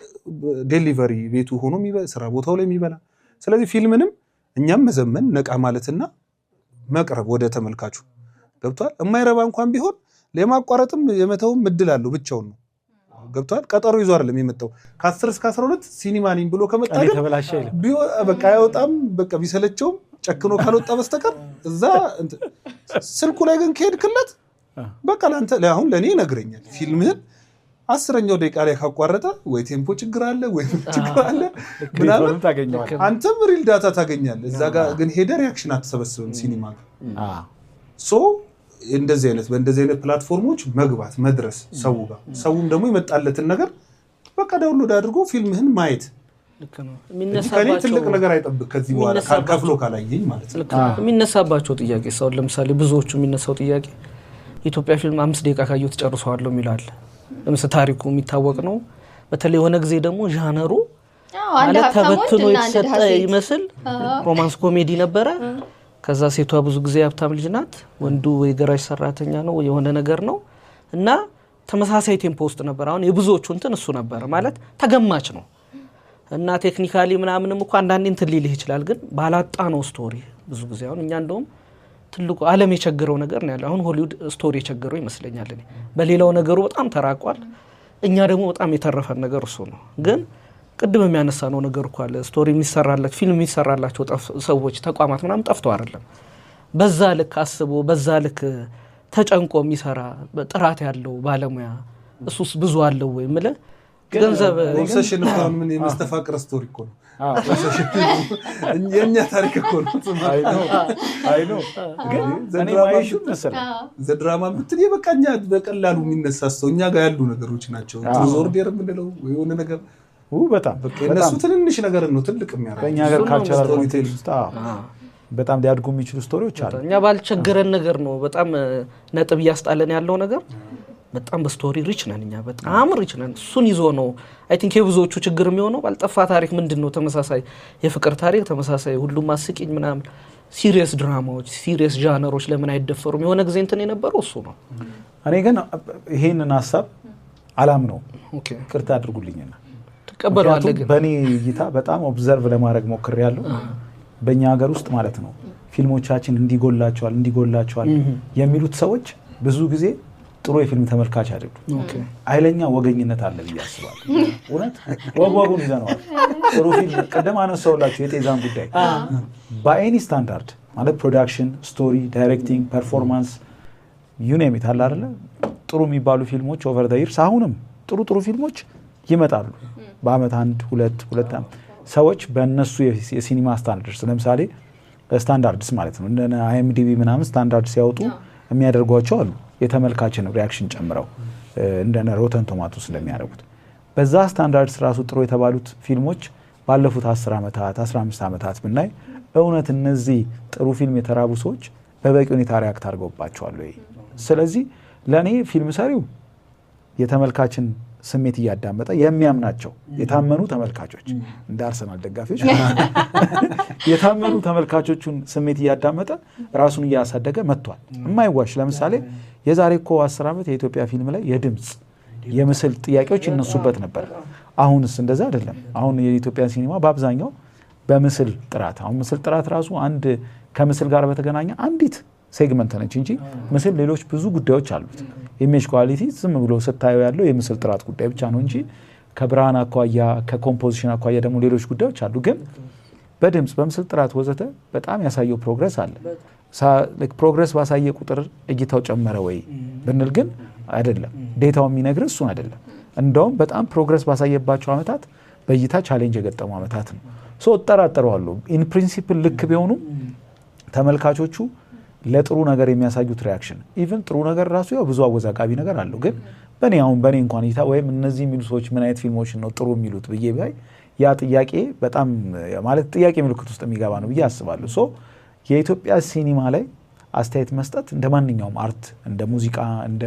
delivery ቤቱ ሆኖ ስራ ቦታው ላይ የሚበላ። ስለዚህ ፊልምንም እኛም መዘመን፣ ነቃ ማለትና መቅረብ ወደ ተመልካቹ፣ ገብቷል። የማይረባ እንኳን ቢሆን የማቋረጥም የመተውም እድል አለው፣ ብቻውን ነው፣ ገብቷል። ቀጠሮ ይዞ አይደለም የመጣው። ከ10 እስከ 12 ሲኒማ ነኝ ብሎ ከመጣ ግን በቃ አይወጣም። በቃ ቢሰለቸውም ጨክኖ ካልወጣ በስተቀር እዛ ስልኩ ላይ ግን ከሄድክለት በቃ ለአንተ አሁን ለእኔ ይነግረኛል። ፊልምህን 10ኛው ደቂቃ ላይ ካቋረጠ ወይ tempo ችግር አለ ወይ ችግር አለ ምናምን፣ አንተም real data ታገኛለህ። እዛ ጋር ግን ሄደህ reaction አትሰበስብም ሲኒማ ጋር። So እንደዚህ አይነት በእንደዚህ አይነት platform ኦች መግባት፣ መድረስ ሰው ጋር፣ ሰውም ደግሞ የመጣለትን ነገር በቃ download አድርጎ ፊልምህን ማየት ከእኔ ትልቅ ነገር አይጠብቅ ከዚህ በኋላ ከፍሎ ካላየኝ ማለት ነው። የሚነሳባቸው ጥያቄ ሰው ለምሳሌ ብዙዎቹ የሚነሳው ጥያቄ የኢትዮጵያ ፊልም 5 ደቂቃ ካየሁት ጨርሰዋለሁ የሚላል። ለምሳሌ ታሪኩ የሚታወቅ ነው። በተለይ የሆነ ጊዜ ደግሞ genre ኡ ማለት ተበትኖ የተሰጠ ይመስል romance comedy ነበረ። ከዛ ሴቷ ብዙ ጊዜ ሀብታም ልጅ ናት፣ ወንዱ የገራጅ ሰራተኛ ነው፣ የሆነ ነገር ነው እና ተመሳሳይ tempo ውስጥ ነበር። አሁን የብዙዎቹ እንትን እሱ ነበር፣ ማለት ተገማች ነው እና technically ምናምንም እኮ አንዳንዴ እንትን ሊልህ ይችላል፣ ግን ባላጣ ነው story ብዙ ጊዜ። አሁን እኛ እንደውም ትልቁ ዓለም የቸገረው ነገር ነው ያለው። አሁን ሆሊውድ story የቸገረው ይመስለኛል። እኔ በሌላው ነገሩ በጣም ተራቋል። እኛ ደግሞ በጣም የተረፈን ነገር እሱ ነው። ግን ቅድም የሚያነሳ ነው ነገር እኮ አለ። Story የሚሰራላቸው፣ ፊልም የሚሰራላቸው ሰዎች፣ ተቋማት ምናምን ጠፍተው አይደለም። በዛ ልክ አስቦ፣ በዛ ልክ ተጨንቆ የሚሰራ ጥራት ያለው ባለሙያ እሱስ ብዙ አለው ወይ የምልህ ገንዘብ Obsession እኮ አሁን ምን የመስተፋቅር story እኮ ነው። የእኛ ታሪክ እኮ ነው። ግን እኔ ማይሹ መሰለኝ The drama ብትል በቃ እኛ በቀላሉ የሚነሳ ሰው እኛ ጋር ያሉ ነገሮች ናቸው። Truth or dare የምንለው የሆነ ነገር በጣም እነሱ ትንንሽ ነገር ነው ትልቅ የሚያደርገው። በእኛ ሀገር cultural context ውስጥ በጣም ሊያድጉ የሚችሉ story ዎች አሉ። እኛ ባልቸገረን ነገር ነው በጣም ነጥብ እያስጣለን ያለው ነገር። በጣም በ story rich ነን፣ እኛ በጣም rich ነን። እሱን ይዞ ነው I think የብዙዎቹ ችግር የሚሆነው። ባልጠፋ ታሪክ ምንድን ነው፣ ተመሳሳይ የፍቅር ታሪክ፣ ተመሳሳይ፣ ሁሉም አስቂኝ ምናምን። Serious ድራማዎች፣ serious genre ኦች ለምን አይደፈሩም? የሆነ ጊዜ እንትን የነበረው እሱ ነው። እኔ ግን ይሄንን ሀሳብ አላምነውም። ይቅርታ አድርጉልኝና ትቀበለዋለህ ግን በእኔ እይታ በጣም observe ለማድረግ ሞክሬያለሁ። በእኛ ሀገር ውስጥ ማለት ነው ፊልሞቻችን እንዲጎላቸዋል እንዲጎላቸዋል የሚሉት ሰዎች ብዙ ጊዜ ጥሩ የፊልም ተመልካች አይደሉም። ኃይለኛ ወገኝነት አለ ብዬ አስባለሁ። እውነት ወግ ወጉን ይዘነዋል። ጥሩ ፊልም ቅድም አነሳሁላችሁ የጤዛን ጉዳይ፣ በ any standard ማለት production፣ story፣ directing፣ performance፣ you name it አለ አይደለ፣ ጥሩ የሚባሉ ፊልሞች over the years አሁንም ጥሩ ጥሩ ፊልሞች ይመጣሉ። በአመት አንድ ሁለት ሁለት ሰዎች በእነሱ የሲኒማ standards፣ ለምሳሌ standards ማለት ነው እንደ IMDb ምናምን ስታንዳርድ ሲያወጡ የሚያደርጓቸው አሉ፣ የተመልካችን reaction ጨምረው እንደነ Rotten Tomatoes እንደሚያደርጉት። በዛ ስታንዳርድስ ራሱ ጥሩ የተባሉት ፊልሞች ባለፉት 10 ዓመታት 15 ዓመታት ብናይ እውነት እነዚህ ጥሩ ፊልም የተራቡ ሰዎች በበቂ ሁኔታ react አድርገውባቸዋል ወይ? ስለዚህ ለእኔ ፊልም ሰሪው የተመልካችን ስሜት እያዳመጠ፣ የሚያምናቸው የታመኑ ተመልካቾች፣ እንደ አርሰናል ደጋፊዎች የታመኑ ተመልካቾቹን ስሜት እያዳመጠ ራሱን እያሳደገ መጥቷል። የማይዋሽ ለምሳሌ የዛሬ እኮ 10 ዓመት የኢትዮጵያ ፊልም ላይ የድምፅ የምስል ጥያቄዎች ይነሱበት ነበር። አሁንስ እንደዛ አይደለም። አሁን የኢትዮጵያን ሲኒማ በአብዛኛው በምስል ጥራት፣ አሁን ምስል ጥራት ራሱ አንድ ከምስል ጋር በተገናኘ አንዲት segment ነች እንጂ ምስል ሌሎች ብዙ ጉዳዮች አሉት። Image quality ዝም ብሎ ስታየው ያለው የምስል ጥራት ጉዳይ ብቻ ነው እንጂ ከብርሃን አኳያ፣ ከ composition አኳያ ደግሞ ሌሎች ጉዳዮች አሉ። ግን በድምፅ፣ በምስል ጥራት ወዘተ በጣም ያሳየው progress አለ። Progress ባሳየ ቁጥር እይታው ጨመረ ወይ ብንል ግን አይደለም። Data ው የሚነግር እሱን አይደለም። እንደውም በጣም progress ባሳየባቸው ዓመታት በእይታ challenge የገጠሙ ዓመታት ነው። So እጠራጠረዋለሁ። In principle ልክ ቢሆኑም ተመልካቾቹ ለጥሩ ነገር የሚያሳዩት reaction፣ even ጥሩ ነገር ራሱ ያው ብዙ አወዛጋቢ ነገር አለው። ግን በእኔ አሁን በእኔ እንኳን እይታ ወይም እነዚህ የሚሉ ሰዎች ምን አይነት ፊልሞችን ነው ጥሩ የሚሉት ብዬ ባይ ያ ጥያቄ በጣም ማለት ጥያቄ ምልክት ውስጥ የሚገባ ነው ብዬ አስባለሁ። So የኢትዮጵያ ሲኒማ ላይ አስተያየት መስጠት እንደ ማንኛውም art፣ እንደ ሙዚቃ፣ እንደ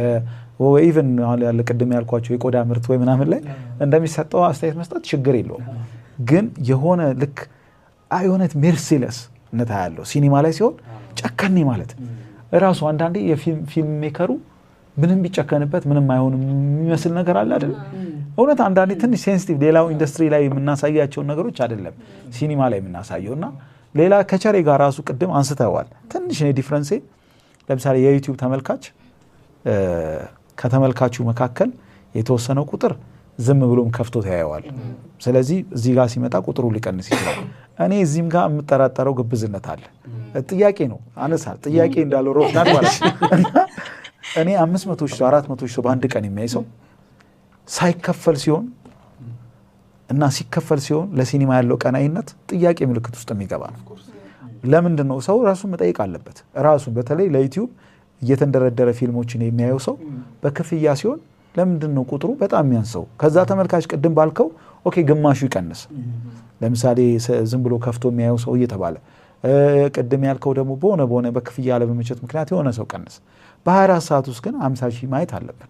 even ያለ ቅድም ያልኳቸው የቆዳ ምርት ወይ ምናምን ላይ እንደሚሰጠው አስተያየት መስጠት ችግር የለውም። ግን የሆነ ልክ የሆነ merciless ነት ያለው ሲኒማ ላይ ሲሆን ጨከኔ ማለት እራሱ አንዳንዴ የ film maker ኡ ምንም ቢጨከንበት ምንም አይሆንም የሚመስል ነገር አለ አይደል? እውነት አንዳንዴ ትንሽ sensitive፣ ሌላው ኢንዱስትሪ ላይ የምናሳያቸውን ነገሮች አይደለም ሲኒማ ላይ የምናሳየው። እና ሌላ ከቸሬ ጋር ራሱ ቅድም አንስተዋል። ትንሽ ነው difference ኤ። ለምሳሌ የ YouTube ተመልካች፣ ከተመልካቹ መካከል የተወሰነው ቁጥር ዝም ብሎም ከፍቶ ያየዋል። ስለዚህ እዚህ ጋር ሲመጣ ቁጥሩ ሊቀንስ ይችላል። እኔ እዚህም ጋር የምጠራጠረው ግብዝነት አለ። ጥያቄ ነው አነሳ ጥያቄ እንዳለው ሮፍናን ማለት እና እኔ 500 ሺህ ሰው፣ 400 ሺህ ሰው በአንድ ቀን የሚያይ ሰው ሳይከፈል ሲሆን እና ሲከፈል ሲሆን ለሲኒማ ያለው ቀናይነት ጥያቄ ምልክት ውስጥ የሚገባ ነው። ለምንድን ነው ሰው ራሱን መጠየቅ አለበት። ራሱን በተለይ ለ YouTube እየተንደረደረ ፊልሞችን የሚያየው ሰው በክፍያ ሲሆን ለምንድን ነው ቁጥሩ በጣም የሚያንሰው? ከዛ ተመልካች ቅድም ባልከው okay ግማሹ ይቀንስ። ለምሳሌ ዝም ብሎ ከፍቶ የሚያየው ሰው እየተባለ ቅድም ያልከው ደግሞ በሆነ በሆነ በክፍያ አለመመቸት ምክንያት የሆነ ሰው ቀንስ። በ24 ሰዓት ውስጥ ግን 50 ሺህ ማየት አለብን።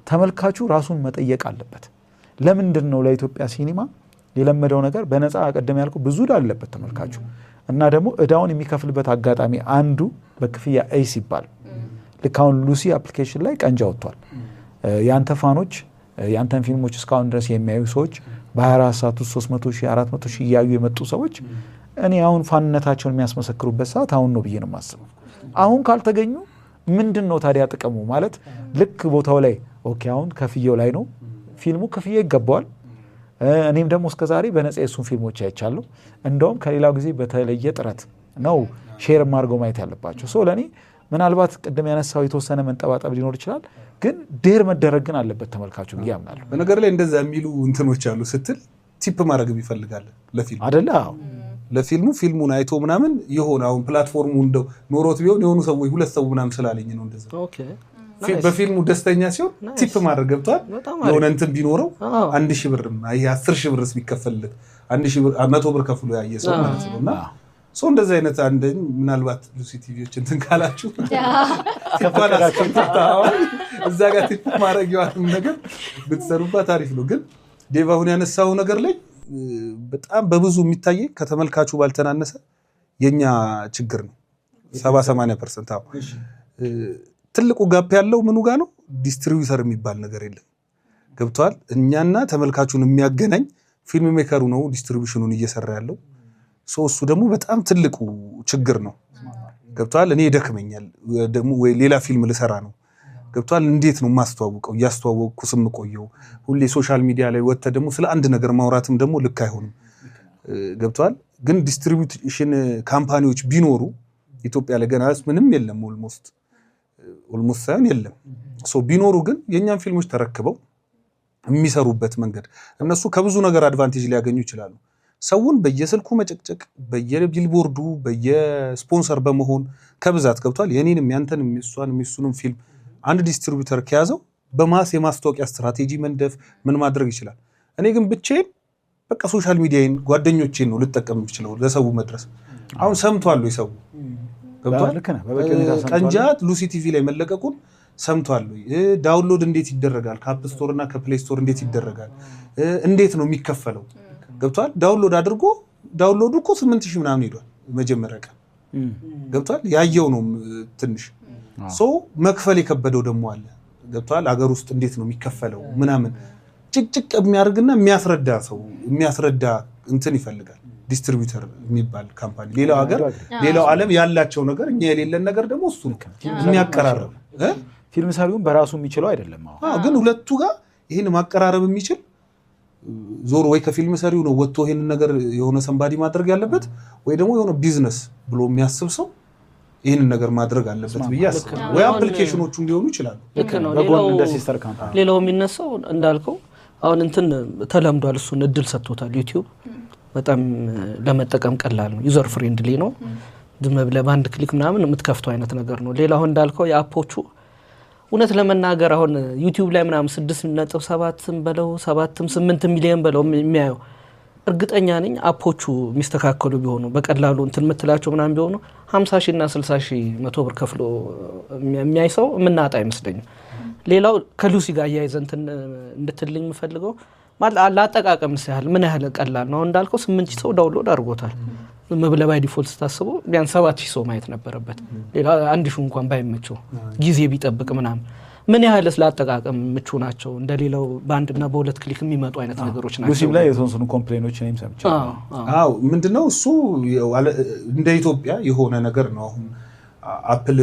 ተመልካቹ ራሱን መጠየቅ አለበት። ለምንድን ነው ለኢትዮጵያ ሲኒማ የለመደው ነገር በነፃ፣ ቅድም ያልኩ ብዙ ዕዳ አለበት ተመልካቹ እና ደግሞ ዕዳውን የሚከፍልበት አጋጣሚ አንዱ በክፍያ እይ ሲባል ልክ አሁን ሉሲ application ላይ ቀንጃ ወጥቷል። የአንተ fan ኦች፣ የአንተን ፊልሞች እስካሁን ድረስ የሚያዩ ሰዎች፣ በ24 ሰዓት ውስጥ 300 ሺህ፣ 400 ሺህ እያዩ የመጡ ሰዎች እኔ አሁን fan ነታቸውን የሚያስመሰክሩበት ሰዓት አሁን ነው ብዬ ነው የማስበው። አሁን ካልተገኙ ምንድን ነው ታዲያ ጥቅሙ? ማለት ልክ ቦታው ላይ okay አሁን ከፍየው ላይ ነው ፊልሙ፣ ክፍያ ይገባዋል። እኔም ደግሞ እስከዛሬ በነፃ የሱን ፊልሞች አይቻለሁ። እንደውም ከሌላው ጊዜ በተለየ ጥረት ነው share አድርገው ማየት ያለባቸው። So ለእኔ ምናልባት ቅድም ያነሳው የተወሰነ መንጠባጠብ ሊኖር ይችላል፣ ግን dare መደረግ ግን አለበት ተመልካቹ ብዬ አምናለሁ። በነገር ላይ እንደዛ የሚሉ እንትኖች አሉ ስትል tip ማድረግ ይፈልጋል ለፊልሙ። አደለ? አዎ። ለፊልሙ ፊልሙን አይቶ ምናምን የሆነ አሁን platform ኡ እንደው ኖሮት ቢሆን የሆኑ ሰዎች ሁለት ሰው ምናምን ስላለኝ ነው እንደዛ በፊልሙ ደስተኛ ሲሆን tip ማድረግ ገብቷል። የሆነ እንትን ቢኖረው 1,000 ብርም ይሄ 10,000 ብርስ ቢከፈልለት 1,000 ብር፣ 100 ብር ከፍሎ ያየ ሰው ማለት ነው። እና ሰው እንደዚህ አይነት አንድ ምናልባት ሉሲ ቲቪዎች እንትን ካላችሁ tip ኧን አስቀምጣ እዛ ጋር tip ማድረጊዋንም ነገር ብትሰሩባት አሪፍ ነው። ግን ዴቭ አሁን ያነሳው ነገር ላይ በጣም በብዙ የሚታየኝ ከተመልካቹ ባልተናነሰ የኛ ችግር ነው። 70-80%። አዎ፣ ትልቁ gap ያለው ምኑ ጋ ነው? Distributor የሚባል ነገር የለም። ገብተዋል። እኛና ተመልካቹን የሚያገናኝ film maker ኡ ነው distribution ኑን እየሰራ ያለው ሰው። እሱ ደግሞ በጣም ትልቁ ችግር ነው። ገብተዋል። እኔ ይደክመኛል ደግሞ ወይ ሌላ ፊልም ልሰራ ነው። ገብተዋል። እንዴት ነው የማስተዋውቀው? እያስተዋወቅኩ ስምቆየው ሁሌ social media ላይ ወጥተህ ደግሞ ስለ አንድ ነገር ማውራትም ደግሞ ልክ አይሆንም። ገብተዋል። ግን distribution company ዎች ቢኖሩ ኢትዮጵያ ላይ ገና ምንም የለም። Almost ሳይሆን የለም። So ቢኖሩ ግን የእኛን ፊልሞች ተረክበው የሚሰሩበት መንገድ እነሱ ከብዙ ነገር advantage ሊያገኙ ይችላሉ። ሰውን በየስልኩ መጨቅጨቅ፣ በየቢልቦርዱ፣ በየስፖንሰር በመሆን ከብዛት ገብቷል። የኔንም ያንተንም የእሷንም የእሱንም ፊልም አንድ distributor ከያዘው በ mass የማስታወቂያ ስትራቴጂ መንደፍ ምን ማድረግ ይችላል። እኔ ግን ብቻዬን በቃ social media ዬን ጓደኞቼን ነው ልጠቀም የምችለው ለሰው መድረስ። አሁን ሰምቷል ወይ ሰው? ገብቷል። ልክ ነህ። በበቂ ሁኔታ ሰምቷል። ቀንጃ ሉሲ ቲቪ ላይ መለቀቁን ሰምቷል ወይ? Download እንዴት ይደረጋል? ከ App Store እና ከ Play Store እንዴት ይደረጋል? እንዴት ነው የሚከፈለው? ገብቷል። Download አድርጎ download ኡ እኮ 8,000 ምናምን ሄዷል መጀመሪያ ቀን። ገብቷል። ያየው ነው ትንሽ ሰው፣ መክፈል የከበደው ደግሞ አለ። ገብቷል። አገር ውስጥ እንዴት ነው የሚከፈለው ምናምን ጭቅጭቅ የሚያደርግና የሚያስረዳ ሰው፣ የሚያስረዳ እንትን ይፈልጋል። distributor የሚባል company ሌላው ሀገር ሌላው ዓለም ያላቸው ነገር እኛ የሌለን ነገር ደግሞ እሱ ነው የሚያቀራርብ። ፊልም ሰሪውን በራሱ የሚችለው አይደለም። ግን ሁለቱ ጋር ይህን ማቀራረብ የሚችል ዞሮ ወይ ከፊልም ሰሪው ነው ወጥቶ ይሄንን ነገር የሆነ somebody ማድረግ ያለበት ወይ ደግሞ የሆነ ቢዝነስ ብሎ የሚያስብ ሰው ይሄንን ነገር ማድረግ አለበት ብዬ አስባለሁ። ወይ application ኦቹም ሊሆኑ ይችላሉ። ልክ ነው። ሌላው የሚነሳው እንዳልከው አሁን እንትን ተለምዷል። እሱን እድል ሰጥቶታል ዩቲዩብ። በጣም ለመጠቀም ቀላል ነው። user friendly ነው። ዝም ብለህ በአንድ click ምናምን የምትከፍተው አይነት ነገር ነው። ሌላው አሁን እንዳልከው የ app ኦቹ እውነት ለመናገር አሁን ዩቲዩብ ላይ ምናምን 6.7 በለው 7 8 ሚሊዮን በለው የሚያየው እርግጠኛ ነኝ app ኦቹ የሚስተካከሉ ቢሆኑ በቀላሉ እንትን የምትላቸው ምናምን ቢሆኑ 50 ሺህ እና 60 ሺህ 100 ብር ከፍሎ የሚያይ ሰው የምናጣ አይመስለኝም። ሌላው ከሉሲ ጋር አያይዘህ እንትን እንድትልኝ የምፈልገው ማለት ለአጠቃቀም ያህል ምን ያህል ቀላል ነው። እንዳልከው 8000 ሰው download አድርጎታል። ዝም ብለህ by default ስታስበው ቢያንስ 7000 ሰው ማየት ነበረበት። ሌላ 1000 እንኳን ባይመቸው ጊዜ ቢጠብቅ ምናምን ምን ያህል ለአጠቃቀም ምቹ ናቸው? እንደሌላው በአንድና በሁለት click የሚመጡ አይነት ነገሮች ናቸው። ሉሲም ላይ የተወሰኑ complain ኦች እኔም ሰምቻለሁ። አዎ ምንድነው እሱ እንደ ኢትዮጵያ የሆነ ነገር ነው። አሁን አፕል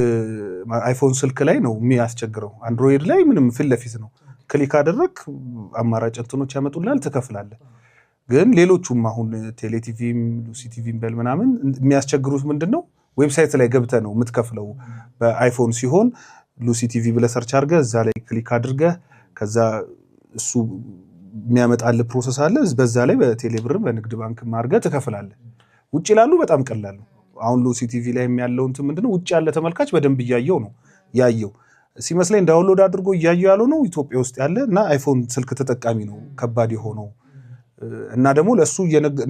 አይፎን ስልክ ላይ ነው የሚያስቸግረው። አንድሮይድ ላይ ምንም ፊት ለፊት ነው። click አደረግ አማራጭ እንትኖች ያመጡልሃል፣ ትከፍላለህ። ግን ሌሎቹም አሁን ቴሌቲቪም ሉሲ ቲቪም በል ምናምን የሚያስቸግሩት ምንድነው website ላይ ገብተህ ነው የምትከፍለው። በአይፎን ሲሆን ሉሲ ቲቪ ብለህ search አድርገህ እዛ ላይ click አድርገህ ከዛ እሱ የሚያመጣልህ process አለ። በዛ ላይ በቴሌብርም በንግድ ባንክም አድርገህ ትከፍላለህ። ውጭ ላሉ በጣም ቀላል ነው። አሁን ሉሲ ቲቪ ላይ ያለው እንትን ምንድነው ውጭ ያለ ተመልካች በደንብ እያየው ነው ያየው ሲመስለኝ download አድርጎ እያየው ያለው ነው ኢትዮጵያ ውስጥ ያለ እና አይፎን ስልክ ተጠቃሚ ነው ከባድ የሆነው። እና ደግሞ ለሱ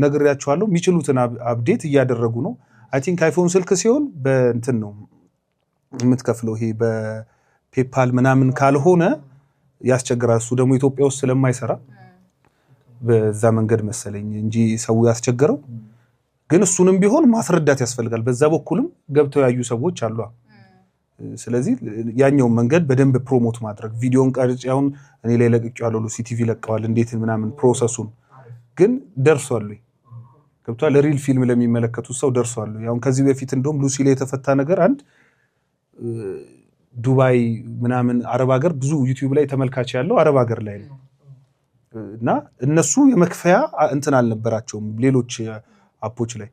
ነግሬያቸዋለሁ የሚችሉትን update እያደረጉ ነው። I think አይፎን ስልክ ሲሆን በእንትን ነው የምትከፍለው፣ ይሄ በፔፓል ምናምን ካልሆነ ያስቸግራል። እሱ ደግሞ ኢትዮጵያ ውስጥ ስለማይሰራ በዛ መንገድ መሰለኝ እንጂ ሰው ያስቸገረው። ግን እሱንም ቢሆን ማስረዳት ያስፈልጋል። በዛ በኩልም ገብተው ያዩ ሰዎች አሉ። ስለዚህ ያኛውን መንገድ በደንብ promote ማድረግ ቪዲዮን ቀርጬ አሁን እኔ ላይ ለቅቄዋለሁ፣ ሉሲ ቲቪ ለቀዋል፣ እንዴት ምናምን process ኡን ግን ደርሷል ወይ ገብቷል። real ፊልም ለሚመለከቱት ሰው ደርሷል። አሁን ከዚህ በፊት እንደውም ሉሲ ላይ የተፈታ ነገር አንድ ዱባይ ምናምን አረብ ሀገር ብዙ ዩቲዩብ ላይ ተመልካች ያለው አረብ ሀገር ላይ ነው እና እነሱ የመክፈያ እንትን አልነበራቸውም ሌሎች app ኦች ላይ።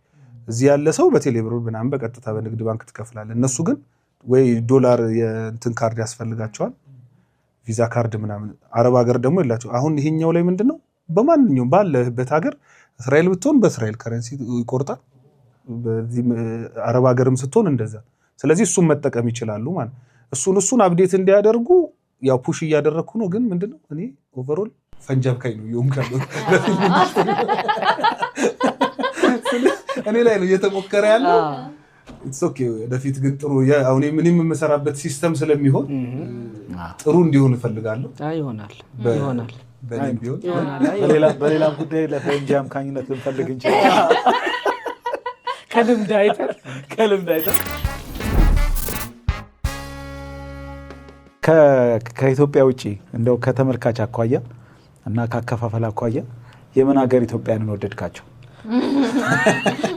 እዚህ ያለ ሰው በቴሌብር ምናምን በቀጥታ በንግድ ባንክ ትከፍላለህ። እነሱ ግን ወይ ዶላር የእንትን ካርድ ያስፈልጋቸዋል፣ ቪዛ ካርድ ምናምን። አረብ ሀገር ደግሞ የላቸው። አሁን ይሄኛው ላይ ምንድነው በማንኛውም ባለህበት ሀገር እስራኤል ብትሆን በእስራኤል currency ይቆርጣል፣ በዚህ አረብ ሀገርም ስትሆን እንደዛ። ስለዚህ እሱን መጠቀም ይችላሉ ማለት እሱን update እንዲያደርጉ ያው push እያደረኩ ነው። ግን ምንድነው እኔ overall ፈንጂ አብካኝ ነው የሆንኩ ያለሁት። እኔ ላይ ነው እየተሞከረ ያለው። It's okay። ወደፊት ግን ጥሩ አሁን ምንም የምሰራበት system ስለሚሆን ጥሩ እንዲሆን እፈልጋለሁ። ይሆናል ይሆናል። በሌላም ጉዳይ ለፈንጂ አምካኝነት ልንፈልግ እንችላለን። ከልምድ አይተን ከልምድ አይተን ከኢትዮጵያ ውጪ እንደው ከተመልካች አኳያ እና ካከፋፈል አኳያ የምን ሀገር ኢትዮጵያንን ወደድካቸው?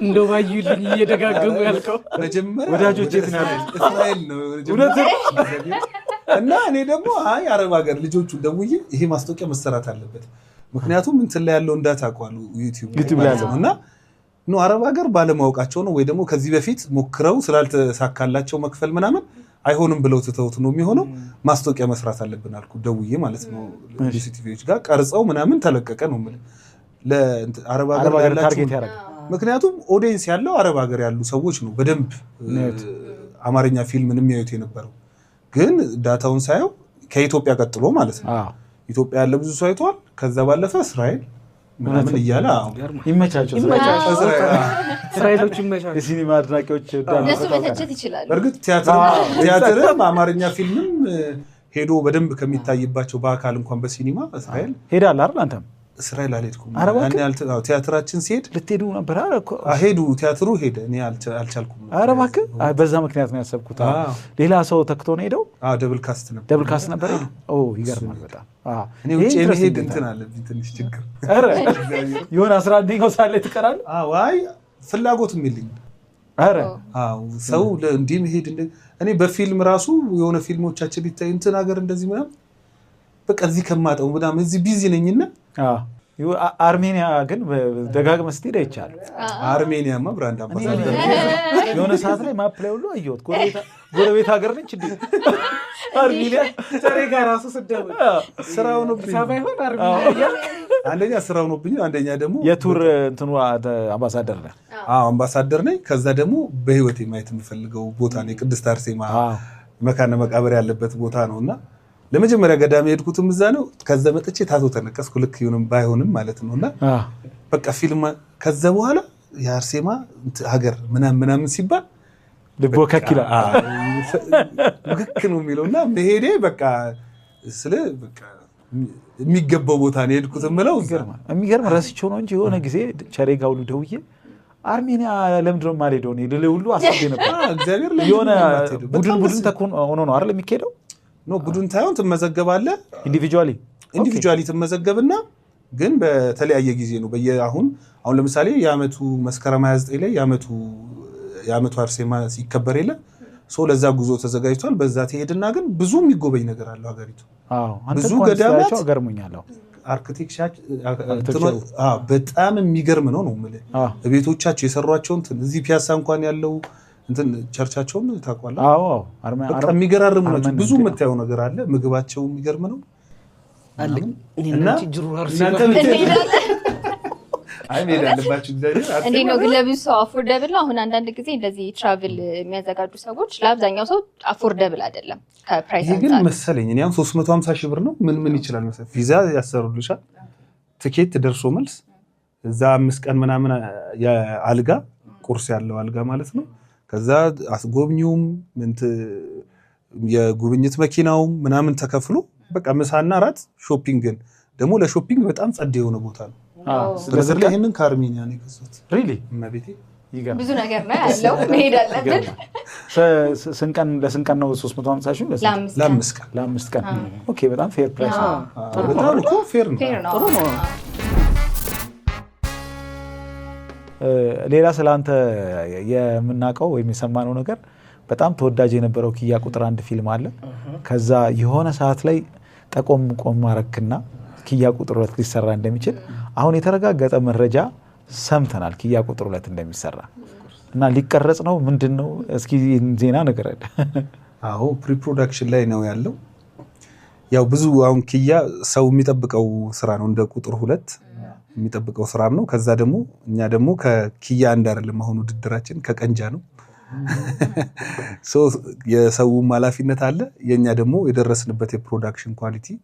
እንደው ባዩልኝ እየደጋገሙ ያልከው መጀመሪያ ወዳጆች የት ነው ያሉት? እስራኤል ነው እና እኔ ደግሞ አይ አረብ ሀገር ልጆቹ ደውዬ ይሄ ማስታወቂያ መሰራት አለበት፣ ምክንያቱም እንትን ላይ ያለው እንዳታውቀዋል ዩቲዩብ ላይ ያለው እና no አረብ ሀገር ባለማወቃቸው ነው ወይ ደግሞ ከዚህ በፊት ሞክረው ስላልተሳካላቸው መክፈል ምናምን አይሆንም ብለው ትተውት ነው የሚሆነው። ማስታወቂያ መስራት አለብን አልኩ ደውዬ ማለት ነው ሉሲ ቲቪዎች ጋር ቀርጸው ምናምን ተለቀቀ ነው የምልህ። ለአረብ ሀገር ያላችሁ ምክንያቱም audience ያለው አረብ ሀገር ያሉ ሰዎች ነው በደንብ አማርኛ ፊልምን የሚያዩት የነበረው። ግን data ውን ሳየው ከኢትዮጵያ ቀጥሎ ማለት ነው ኢትዮጵያ ያለ ብዙ ሰው አይተዋል። ከዛ ባለፈ እስራኤል ምናምን እያለ ይመቻቸው፣ እስራኤሎች ይመቻቸው። የሲኒማ አድናቂዎች እነሱ መተቸት ይችላሉ። በእርግጥ ቲያትርም አማርኛ ፊልምም ሄዶ በደንብ ከሚታይባቸው በአካል እንኳን በሲኒማ እስራኤል ሄዳል አይደል? አንተም እስራኤል አልሄድኩም። ቲያትራችን ሲሄድ ልትሄዱ ነበር? ሄዱ፣ ቲያትሩ ሄደ፣ እኔ አልቻልኩም። ኧረ እባክህ፣ በዛ ምክንያት ነው ያሰብኩት። ሌላ ሰው ተክቶ ነው ሄደው? Double cast ነበር። Double cast ነበር። ይገርማል በጣም። እኔ ውጭ የመሄድ እንትን አለብኝ ትንሽ ችግር። ኧረ የሆነ 11ኛው ሰዓት ላይ ትቀራለህ? አይ ፍላጎትም የለኝም። ኧረ ሰው እንዲህ መሄድ እኔ በፊልም ራሱ የሆነ ፊልሞቻችን ሊታይ እንትን ሀገር እንደዚህ ምናምን በቃ እዚህ ከማጠው ምናምን እዚህ busy ነኝና። አርሜኒያ ግን ደጋግመህ ስትሄድ አይቻልም። አርሜኒያማ brand ambassador የሆነ ሰዓት ላይ map ላይ ሁሉ አየሁት። ጎረቤት ሀገር ነች እንዴ አርሜኒያ? ዛሬ ጋር ራሱ ስደውል ስራው ነው አንደኛ ስራው ነው ብኝ፣ አንደኛ ደግሞ የ tour እንትኑ አምባሳደር ነህ። አዎ አምባሳደር ነኝ። ከዛ ደግሞ በህይወቴ ማየት የምፈልገው ቦታ ነው የቅድስት አርሴማ መካነ መቃብር ያለበት ቦታ ነውና ለመጀመሪያ ገዳም የሄድኩትም እዛ ነው። ከዛ መጥቼ tattoo ተነቀስኩ። ልክ ይሁንም ባይሆንም ማለት ነውና በቃ ፊልም ከዛ በኋላ የአርሴማ ሀገር ምናምን ምናምን ሲባል ልቦ ከኪላ ምክክ ነው የሚለውና መሄዴ በቃ ስለ በቃ የሚገባው ቦታ ነው የሄድኩት የምለው። የሚገርም ረስቼው ነው እንጂ የሆነ ጊዜ ቸሬ ጋር ሁሉ ደውዬ አርሜኒያ ለምንድን ነው የማልሄደው እኔ ልልህ ሁሉ አስቤ ነበር። እግዚአብሔር የሆነ ቡድን ቡድን ሆኖ ነው አይደል የሚካሄደው? No ቡድን ታይሆን ትመዘገባለህ። Individually ትመዘገብና ግን በተለያየ ጊዜ ነው። በየአሁን አሁን ለምሳሌ የዓመቱ መስከረም 29 ላይ የዓመቱ አርሴማ ሲከበር የለ so ለዛ ጉዞ ተዘጋጅቷል። በዛ ትሄድና ግን ብዙ የሚጎበኝ ነገር አለው ሀገሪቱ። ብዙ ገዳማት architecture በጣም የሚገርም ነው ነው የምልህ። ቤቶቻቸው የሰሯቸው እንትን እዚህ ፒያሳ እንኳን ያለው እንትን church ኣቸውን ታውቀዋለህ? አዎ፣ በቃ የሚገራርሙ ናቸው። ብዙ የምታየው ነገር አለ። ምግባቸው የሚገርም ነው። እንዴት ነው ግን ለብዙ ሰው affordable ነው? አሁን አንዳንድ ጊዜ እንደዚህ travel የሚያዘጋጁ ሰዎች ለአብዛኛው ሰው affordable አይደለም ከ price አንፃር። ግን መሰለኝ እኔ አሁን 350 ሺህ ብር ነው ምን ምን ይችላል መሰለኝ። ቪዛ ያሰሩልሻል፣ ትኬት ደርሶ መልስ፣ እዛ 5 ቀን ምናምን የአልጋ ቁርስ ያለው አልጋ ማለት ነው። ከዛ አስጎብኚውም የጉብኝት መኪናውም ምናምን ተከፍሎ በቃ ምሳና እራት፣ shopping ን ደግሞ ለ shopping በጣም ጸድ የሆነ ቦታ ነው። ስለዚህ ይሄንን ከአርሜኒያ ነው የገዛሁት። Really እመቤቴ ብዙ ነገር ነው ያለው። መሄድ አለብን። ስንት ቀን ለስንት ቀን ነው 350 ሺህ? ለአምስት ቀን ለአምስት ቀን። Okay በጣም fair price ነው። በጣም እኮ fair ነው። ጥሩ ነው። ሌላ ስለ አንተ የምናውቀው ወይም የሰማነው ነገር በጣም ተወዳጅ የነበረው ኪያ ቁጥር 1 ፊልም አለ። ከዛ የሆነ ሰዓት ላይ ጠቆም ቆም አረክና ኪያ ቁጥር 2 ሊሰራ እንደሚችል አሁን የተረጋገጠ መረጃ ሰምተናል። ኪያ ቁጥር 2 እንደሚሰራ እና ሊቀረጽ ነው ምንድነው? እስኪ ዜና ንገረን። አዎ pre-production ላይ ነው ያለው። ያው ብዙ አሁን ኪያ ሰው የሚጠብቀው ስራ ነው፣ እንደ ቁጥር 2 የሚጠብቀው ስራም ነው። ከዛ ደግሞ እኛ ደግሞ ከኪያ አንድ አይደለም አሁን ውድድራችን ከቀንጃ ነው። So የሰውም ኃላፊነት አለ፣ የኛ ደግሞ የደረስንበት የ production quality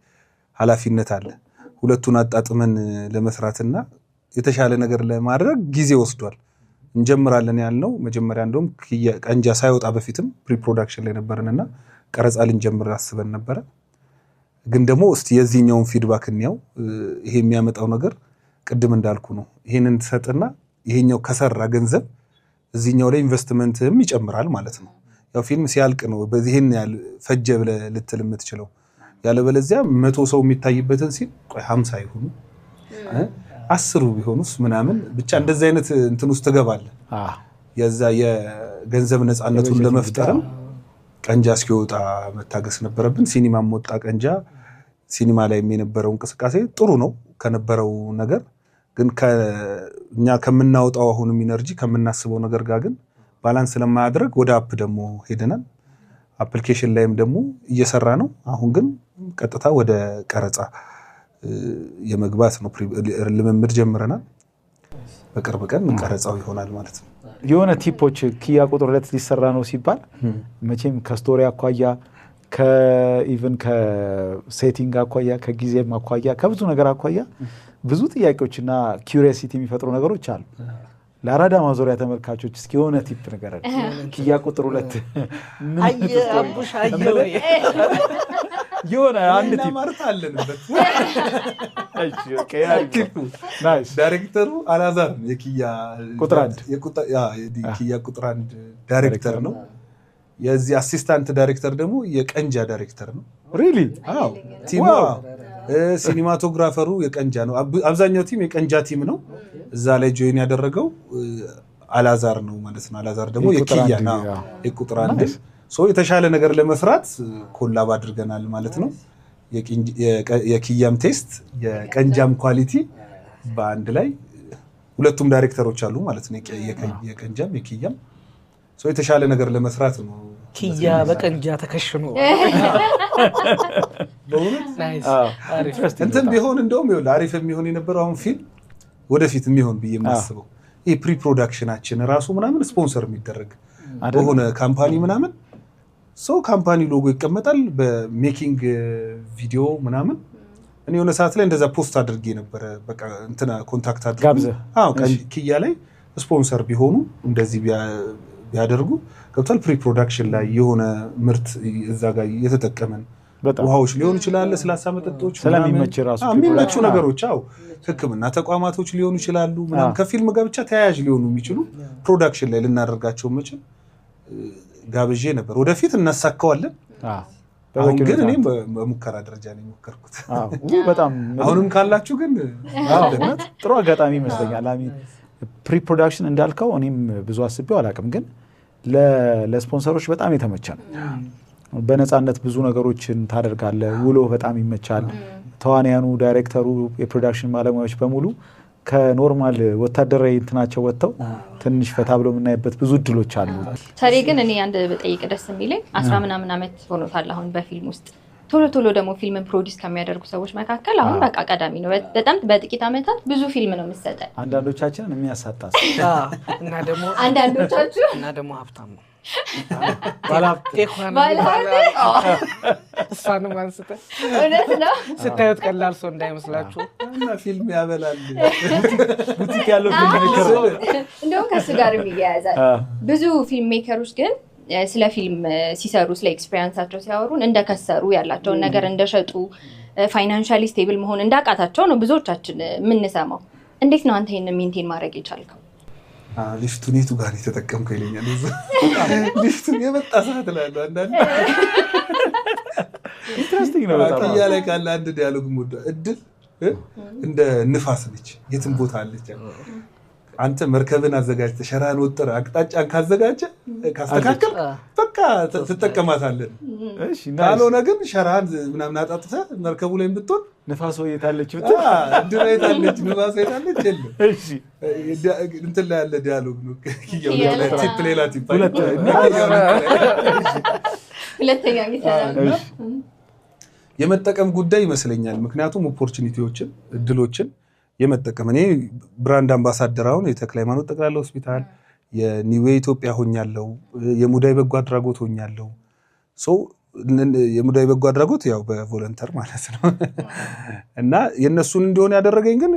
ኃላፊነት አለ። ሁለቱን አጣጥመን ለመስራትና የተሻለ ነገር ለማድረግ ጊዜ ወስዷል። እንጀምራለን ያልነው መጀመሪያ እንደውም ቀንጃ ሳይወጣ በፊትም pre-production ላይ ነበርንና ቀረጻ ልንጀምር አስበን ነበረ። ግን ደግሞ እስቲ የዚህኛውን feedback እንያው። ይሄ የሚያመጣው ነገር ቅድም እንዳልኩ ነው። ይሄንን ትሰጥና ይሄኛው ከሰራ ገንዘብ እዚህኛው ላይ ኢንቨስትመንትም ይጨምራል ማለት ነው። ያው ፊልም ሲያልቅ ነው በዚህ ይሄን ያህል ፈጀ ብለህ ልትል የምትችለው። ያለበለዚያ 100 ሰው የሚታይበትን ሲል ቆይ 50 ይሁኑ 10 ቢሆኑስ ምናምን ብቻ እንደዚህ አይነት እንትን ውስጥ ትገባለህ። የዛ የገንዘብ ነፃነቱን ለመፍጠርም ቀንጃ እስኪወጣ መታገስ ነበረብን። ሲኒማም ወጣ ቀንጃ። ሲኒማ ላይ የነበረው እንቅስቃሴ ጥሩ ነው ከነበረው ነገር ግን እኛ ከምናወጣው አሁንም energy ከምናስበው ነገር ጋር ግን balance ለማድረግ ወደ app ደግሞ ሄደናል። Application ላይም ደግሞ እየሰራ ነው። አሁን ግን ቀጥታ ወደ ቀረጻ የመግባት ነው። ልምምድ ጀምረናል። በቅርብ ቀን ቀረጻው ይሆናል ማለት ነው። የሆነ tip ኦች ኪያ ቁጥር 2 ሊሰራ ነው ሲባል መቼም ከ story አኳያ ከ even ከ setting አኳያ ከጊዜም አኳያ ከብዙ ነገር አኳያ ብዙ ጥያቄዎችና curiosity የሚፈጥሩ ነገሮች አሉ። ለአራዳ ማዞሪያ ተመልካቾች እስኪ የሆነ tip ንገረን። ኪያ ቁጥር 2 የሆነ አንድ tip ማርታ አለንበት። Nice። ዳይሬክተሩ አላዛር ነው። የኪያ ቁጥር 1 የኪያ ቁጥር 1 ዳይሬክተር ነው። የዚህ assistant director ደግሞ የቀንጃ ዳይሬክተር ነው። Really? አዎ፣ team ኡ cinematographer ኡ የቀንጃ ነው። አብዛኛው team የቀንጃ team ነው። እዛ ላይ join ያደረገው አላዛር ነው ማለት ነው። አላዛር ደግሞ የኪያ ነው፣ የቁጥር 1። So የተሻለ ነገር ለመስራት collab አድርገናል ማለት ነው። የኪያም taste የቀንጃም quality በአንድ ላይ ሁለቱም ዳይሬክተሮች አሉ ማለት ነው። የቀንጃም የኪያም so የተሻለ ነገር ለመስራት ነው። ኪያ በቀንጃ ተከሽኖ እንትን ቢሆን እንደውም ይኸውልህ አሪፍ የሚሆን የነበረው አሁን ፊልም ወደፊት የሚሆን ብዬ የማስበው ይሄ pre production ኣችን ራሱ ምናምን ስፖንሰር የሚደረግ በሆነ company ምናምን ሰው company logo ይቀመጣል በ making video ምናምን። እኔ የሆነ ሰዓት ላይ እንደዛ post አድርጌ ነበረ። በቃ እንትና contact አድርጌ አዎ፣ ኪያ ላይ ስፖንሰር ቢሆኑ እንደዚህ ቢያደርጉ ገብቷል። Pre production ላይ የሆነ ምርት እዛ ጋር የተጠቀመን ውሃዎች ሊሆን ይችላል፣ ለስላሳ መጠጦች ስለሚመች ራሱ የሚመቹ ነገሮች፣ አዎ ሕክምና ተቋማቶች ሊሆኑ ይችላሉ ምናምን ከፊልም ጋር ብቻ ተያያዥ ሊሆኑ የሚችሉ production ላይ ልናደርጋቸው መችል ጋብዤ ነበር። ወደፊት እናሳካዋለን። አሁን ግን እኔም በሙከራ ደረጃ ነው የሞከርኩት። በጣም አሁንም ካላችሁ ግን ጥሩ አጋጣሚ ይመስለኛል። Pre production እንዳልከው እኔም ብዙ አስቤው አላውቅም፣ ግን ለስፖንሰሮች በጣም የተመቸ ነው። በነፃነት ብዙ ነገሮችን ታደርጋለህ። ውሎ በጣም ይመቻል። ተዋንያኑ፣ ዳይሬክተሩ፣ የ production ባለሙያዎች በሙሉ ከ normal ወታደራዊ እንትናቸው ወጥተው ትንሽ ፈታ ብሎ የምናይበት ብዙ እድሎች አሉ። ታሪ ግን እኔ አንድ በጠይቅ ደስ የሚለኝ 10 ምናምን ዓመት ሆኖታል አሁን በፊልም ውስጥ ቶሎ ቶሎ ደግሞ ፊልምን produce ከሚያደርጉ ሰዎች መካከል አሁን በቃ ቀዳሚ ነው። በጣም በጥቂት ዓመታት ብዙ ፊልም ነው የምትሰጠን። አንዳንዶቻችንን የሚያሳጣ እና ደግሞ አንዳንዶቻችሁ እና ደግሞ ሀብታም ነው እሷንም አንስተህ እውነት ነው ስታዩት ቀላል ሰው እንዳይመስላችሁ። እና ፊልም ያበላል ቡቲክ ያለው film maker እንደውም ከእሱ ጋር ይያያዛል። ብዙ film maker ኦች ግን ስለ ፊልም ሲሰሩ ስለ experience ኣቸው ሲያወሩን እንደከሰሩ ያላቸውን ነገር እንደሸጡ financially stable መሆን እንዳቃታቸው ነው ብዙዎቻችን የምንሰማው። እንዴት ነው አንተ ይሄንን maintain ማድረግ የቻልከው? ሊፍቱን የቱ ጋር የተጠቀምከው ይለኛል። ሊፍቱን የመጣ ሰዓት እላለሁ። አንዳንዴ Interesting ነው በጣም። ኪያ ላይ ካለ አንድ dialogue የምወደው እድል እንደ ንፋስ ነች፣ የትም ቦታ አለች። አንተ መርከብን አዘጋጅተህ ሸራን ወጥረህ አቅጣጫን ካዘጋጀ ካስተካከል በቃ ትጠቀማታለህ። ካልሆነ ግን ሸራን ምናምን አጣጥተህ መርከቡ ላይ ብትሆን ንፋስ የታለች ብትል እድል የታለች ንፋስ የታለች የለም። እንትን ላይ ያለ dialogue ነው። Tip ሌላ tip ሁለተኛ የመጠቀም ጉዳይ ይመስለኛል። ምክንያቱም opportunity ዎችን እድሎችን የመጠቀም እኔ brand ambassador አሁን የተክለ ሃይማኖት ጠቅላላ ሆስፒታል የኒዌ ኢትዮጵያ ሆኛለሁ፣ የሙዳይ በጎ አድራጎት ሆኛለሁ። So የሙዳይ በጎ አድራጎት ያው በ volunteer ማለት ነው እና የነሱን እንዲሆን ያደረገኝ ግን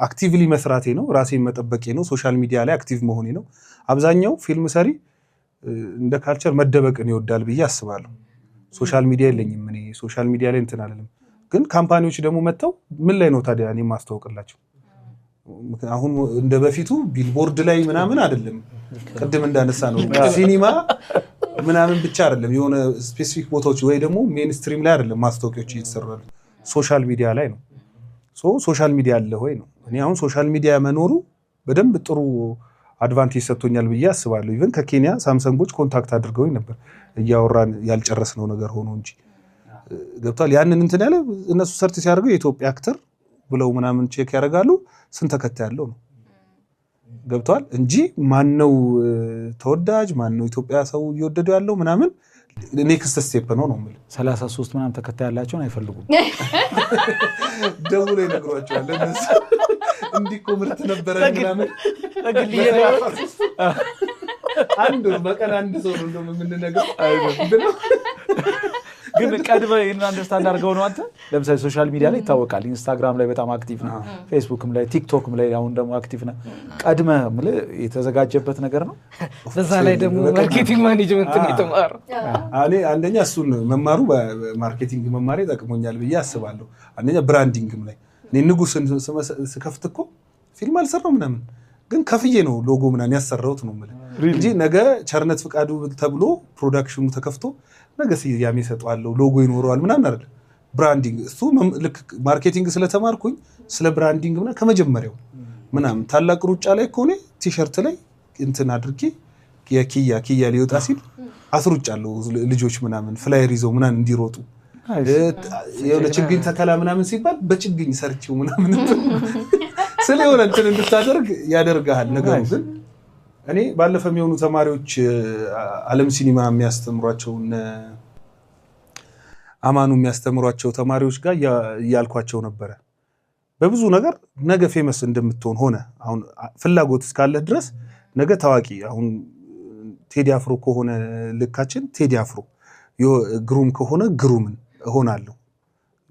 actively መስራቴ ነው፣ ራሴን መጠበቄ ነው፣ social media ላይ active መሆኔ ነው። አብዛኛው ፊልም ሰሪ እንደ culture መደበቅን ይወዳል ብዬ አስባለሁ። Social media የለኝም እኔ social media ላይ እንትን አልልም። ግን company ዎች ደግሞ መጥተው ምን ላይ ነው ታዲያ እኔ ማስተዋወቅላቸው? አሁን እንደ በፊቱ ቢልቦርድ ላይ ምናምን አይደለም። ቅድም እንዳነሳ ነው ሲኒማ ምናምን ብቻ አይደለም፣ የሆነ specific ቦታዎች ወይ ደግሞ mainstream ላይ አይደለም ማስታወቂያዎች እየተሰሩ ያሉት social media ላይ ነው። So social media አለ ወይ ነው። እኔ አሁን social media መኖሩ በደንብ ጥሩ advantage ሰጥቶኛል ብዬ አስባለሁ። Even ከኬንያ ሳምሰንጎች contact አድርገውኝ ነበር እያወራን ያልጨረስነው ነገር ሆኖ እንጂ ገብቷል። ያንን እንትን ያለ እነሱ search ሲያደርገው የኢትዮጵያ actor ብለው ምናምን check ያደርጋሉ። ስንት ተከታይ ያለው ነው ገብቷል እንጂ ማነው ተወዳጅ ማነው ኢትዮጵያ ሰው እየወደደው ያለው ምናምን next step ነው ነው የምልህ። 33 ምናምን ተከታይ ያላቸውን አይፈልጉም። ደውሎ ይነግሯቸዋል እነሱ እንዲህ እኮ ምርት ነበረ ምናምን። አንዱ በቀን አንድ ሰው ነው እንደውም የምንነግረው ብለው ግን ቀድመህ ይህንን understand አድርገው ነው አንተ? ለምሳሌ social media ላይ ይታወቃል። ኢንስታግራም ላይ በጣም active ነው፣ ፌስቡክም ላይ፣ ቲክቶክም ላይ አሁን ደግሞ active ነው። ቀድመህ የምልህ የተዘጋጀበት ነገር ነው። በዛ ላይ ደግሞ marketing management ነው የተማረው። እኔ አንደኛ እሱን መማሩ marketing መማሬ ጠቅሞኛል ብዬ አስባለሁ። አንደኛ branding ም ላይ እኔ ንጉስን ስከፍት እኮ ፊልም አልሰራው ምናምን፣ ግን ከፍዬ ነው ሎጎ ምናምን ያሰራሁት ነው የምልህ እንጂ ነገ ቸርነት ፍቃዱ ተብሎ production ኑ ተከፍቶ ነገ ስያሜ እሰጠዋለሁ ሎጎ ይኖረዋል ምናምን አይደለም። Branding እሱ ልክ marketing ስለተማርኩኝ ስለ branding ምናምን ከመጀመሪያው ምናምን ታላቅ ሩጫ ላይ ከሆነ ቲሸርት ላይ እንትን አድርጌ የኪያ ኪያ ሊወጣ ሲል አስሩጫለሁ ልጆች ምናምን flyer ይዘው ምናምን እንዲሮጡ፣ የሆነ ችግኝ ተከላ ምናምን ሲባል በችግኝ ሰርቼው ምናምን ስለ የሆነ እንትን እንድታደርግ ያደርግሃል ነገሩ። ግን እኔ ባለፈ የሚሆኑ ተማሪዎች ዓለም ሲኒማ የሚያስተምሯቸው አማኑ የሚያስተምሯቸው ተማሪዎች ጋር እያልኳቸው ነበረ። በብዙ ነገር ነገ famous እንደምትሆን ሆነ አሁን ፍላጎት እስካለህ ድረስ ነገ ታዋቂ አሁን ቴዲ አፍሮ ከሆነ ልካችን ቴዲ አፍሮ፣ ግሩም ከሆነ ግሩምን እሆናለሁ።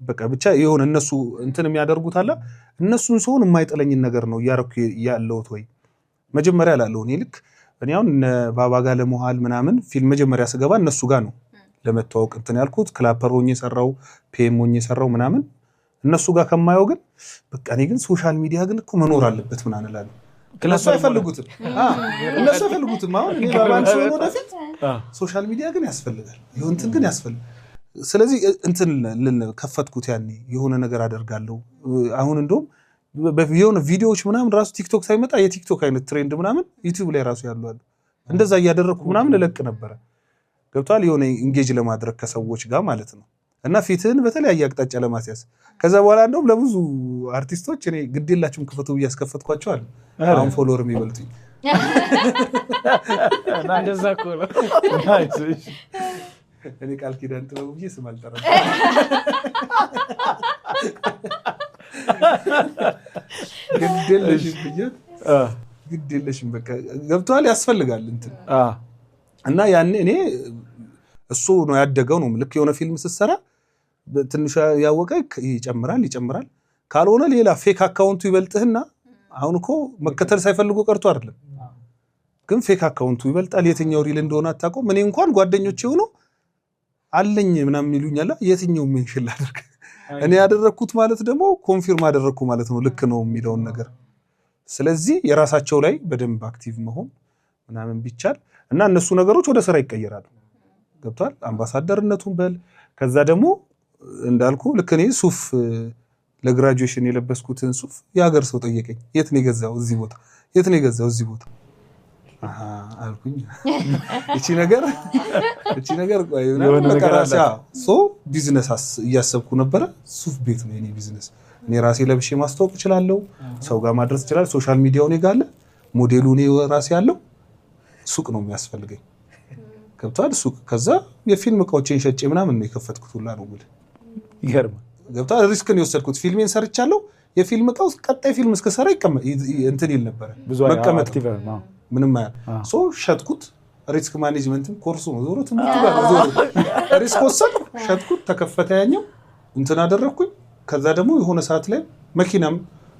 በቃ ብቻ የሆነ እነሱ እንትን የሚያደርጉት አለ፣ እነሱን ሰውን የማይጠለኝን ነገር ነው እያረኩ ያለሁት ወይ መጀመሪያ እላለሁ። እኔ ልክ እኔ አሁን እነ ባባ ጋር ለመዋል ምናምን ፊልም መጀመሪያ ስገባ እነሱ ጋር ነው ለመተዋወቅ እንትን ያልኩት። Clapper ሆኜ ሰራው፣ PM ሆኜ ሰራው ምናምን እነሱ ጋር ከማየው ግን በቃ እኔ ግን social media ግን እኮ መኖር አለበት ምናምን እላለሁ። እነሱ አይፈልጉትም፣ እነሱ አይፈልጉትም። አሁን እኔ ባባን ሲሆን ወደፊት social media ግን ያስፈልጋል፣ ይሁን እንትን ግን ያስፈልጋል። ስለዚህ እንትን ከፈትኩት ያኔ የሆነ ነገር አደርጋለሁ። አሁን እንደውም የሆነ ቪዲዮዎች ምናምን ራሱ ቲክቶክ ሳይመጣ የቲክቶክ አይነት trend ምናምን ዩቲዩብ ላይ ራሱ ያሉ አሉ። እንደዛ እያደረግኩ ምናምን እለቅ ነበረ። ገብቷል። የሆነ engage ለማድረግ ከሰዎች ጋር ማለት ነው እና ፊትህን በተለያየ አቅጣጫ ለማስያዝ። ከዛ በኋላ እንደውም ለብዙ አርቲስቶች እኔ ግዴላችሁም ክፈቱ ብዬ አስከፈትኳቸው አሉ። አሁን follower የሚበልጡኝ እንደዛ እኮ ነው። እኔ ቃል ኪዳን ጥበቡ ብዬ ስም አልጠራም። ግድ የለሽም ብያት፣ ግድ የለሽም በቃ ገብቶሃል። ያስፈልጋል እንትን እና ያኔ እኔ እሱ ነው ያደገው ነው። ልክ የሆነ ፊልም ስትሰራ ትንሽ ያወቀ ይጨምራል ይጨምራል፣ ካልሆነ ሌላ fake account ኡ ይበልጥህና አሁን እኮ መከተል ሳይፈልጉ ቀርቶ አይደለም፣ ግን fake account ኡ ይበልጣል። የትኛው real እንደሆነ አታውቀውም። እኔ እንኳን ጓደኞቼ ሆኖ አለኝ ምናምን ይሉኛል። የትኛው mention ላድርግ? እኔ ያደረግኩት ማለት ደግሞ confirm አደረግኩ ማለት ነው ልክ ነው የሚለውን ነገር። ስለዚህ የራሳቸው ላይ በደንብ active መሆን ምናምን ቢቻል እና እነሱ ነገሮች ወደ ስራ ይቀየራሉ። ገብቷል። አምባሳደርነቱን በል ከዛ ደግሞ እንዳልኩ ልክ እኔ ሱፍ ለ graduation የለበስኩትን ሱፍ የሀገር ሰው ጠየቀኝ። የት ነው የገዛው? እዚህ ቦታ። የት ነው የገዛው? እዚህ ቦታ አልኩኝ። እቺ ነገር እቺ ነገር ቆይ በቃ ራሴ so business እያሰብኩ ነበረ። ሱፍ ቤት ነው የኔ ቢዝነስ። እኔ ራሴ ለብሼ ማስተዋወቅ እችላለሁ፣ ሰው ጋር ማድረስ እችላለሁ። Social media ው እኔ ጋር አለ፣ ሞዴሉ እኔ ራሴ አለው። ሱቅ ነው የሚያስፈልገኝ። ገብቶሃል? ሱቅ ከዛ የፊልም እቃዎቼን ሸጬ ምናምን ነው የከፈትኩት ሁላ ነው የምልህ። ይገርማል። ገብቶሃል? Risk ን የወሰድኩት ፊልሜን ሰርቻለሁ። የፊልም እቃው ቀጣይ ፊልም እስከሰራ እንትን ይል ነበረ መቀመጥ ምንም አያል so ሸጥኩት። Risk management ም ኮርሱ ነው ዞሮ ትምህርቱ ጋር ነው ዞሮ risk ወሰድኩ፣ ሸጥኩት፣ ተከፈተ ያኛው እንትን አደረግኩኝ። ከዛ ደግሞ የሆነ ሰዓት ላይ መኪናም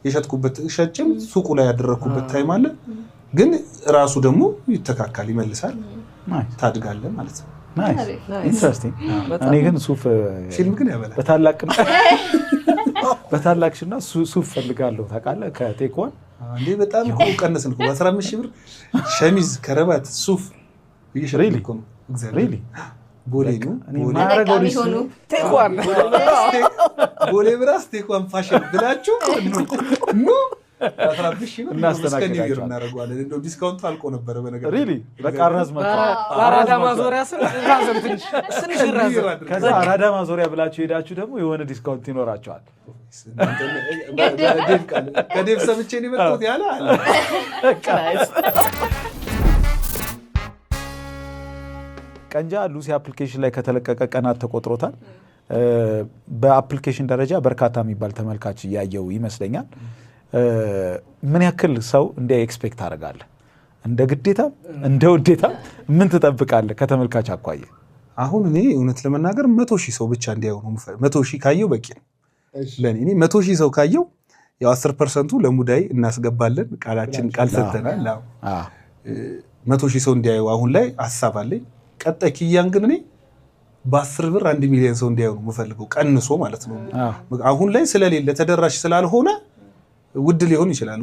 የሸጥኩበት ሸጬም ሱቁ ላይ ያደረግኩበት time አለ። ግን ራሱ ደግሞ ይተካካል፣ ይመልሳል፣ ታድጋለህ ማለት ነው። Interesting። እኔ ግን ሱፍ ፊልም ግን ያበላል። በታላቅ ሽና ሱፍ ፈልጋለሁ ታውቃለህ። ከቴክዋን እንዴ በጣም እኮ ቀነስን እኮ በ15 ሺህ ብር ሸሚዝ፣ ከረባት፣ ሱፍ እየሸጥን እኮ ነው። እግዚአብሔር ቦሌ ነው ቴክዋን ቦሌ ብራስ ቴክዋን ፋሽን ብላችሁ ኑ 15 ሺህ ብር እስከ New Year እናደርገዋለን። እንደው discount ኡ አልቆ ነበረ በነገር Really በቃ አራዝማችሁ በአራዳ ማዞሪያ ስም ይራዘም ትንሽ ትንሽ ይራዘም። ከዛ አራዳ ማዞሪያ ብላችሁ ሄዳችሁ ደግሞ የሆነ discount ይኖራቸዋል። ከዴቭ ሰምቼ ነው የመጣሁት ያለ አለ። ቀንጃ ሉሲ application ላይ ከተለቀቀ ቀናት ተቆጥሮታል። በ application ደረጃ በርካታ የሚባል ተመልካች እያየው ይመስለኛል። ምን ያክል ሰው እንደ expect ታደርጋለህ? እንደ ግዴታ እንደ ውዴታ ምን ትጠብቃለህ ከተመልካች አኳያ? አሁን እኔ እውነት ለመናገር 100,000 ሰው ብቻ እንዲያየው ነው የምፈልገው። 100,000 ካየው በቂ ነው ለኔ። እኔ 100,000 ሰው ካየው ያው 10% ለሙዳይ እናስገባለን፣ ቃላችን ቃል ሰጥተናል። አዎ 100,000 ሰው እንዲያየው አሁን ላይ ሀሳብ አለኝ። ቀጣይ ኪያን ግን እኔ በ10 ብር 1 ሚሊዮን ሰው እንዲያየው ነው የምፈልገው፣ ቀንሶ ማለት ነው። አሁን ላይ ስለሌለ ተደራሽ ስላልሆነ ውድ ሊሆን ይችላል።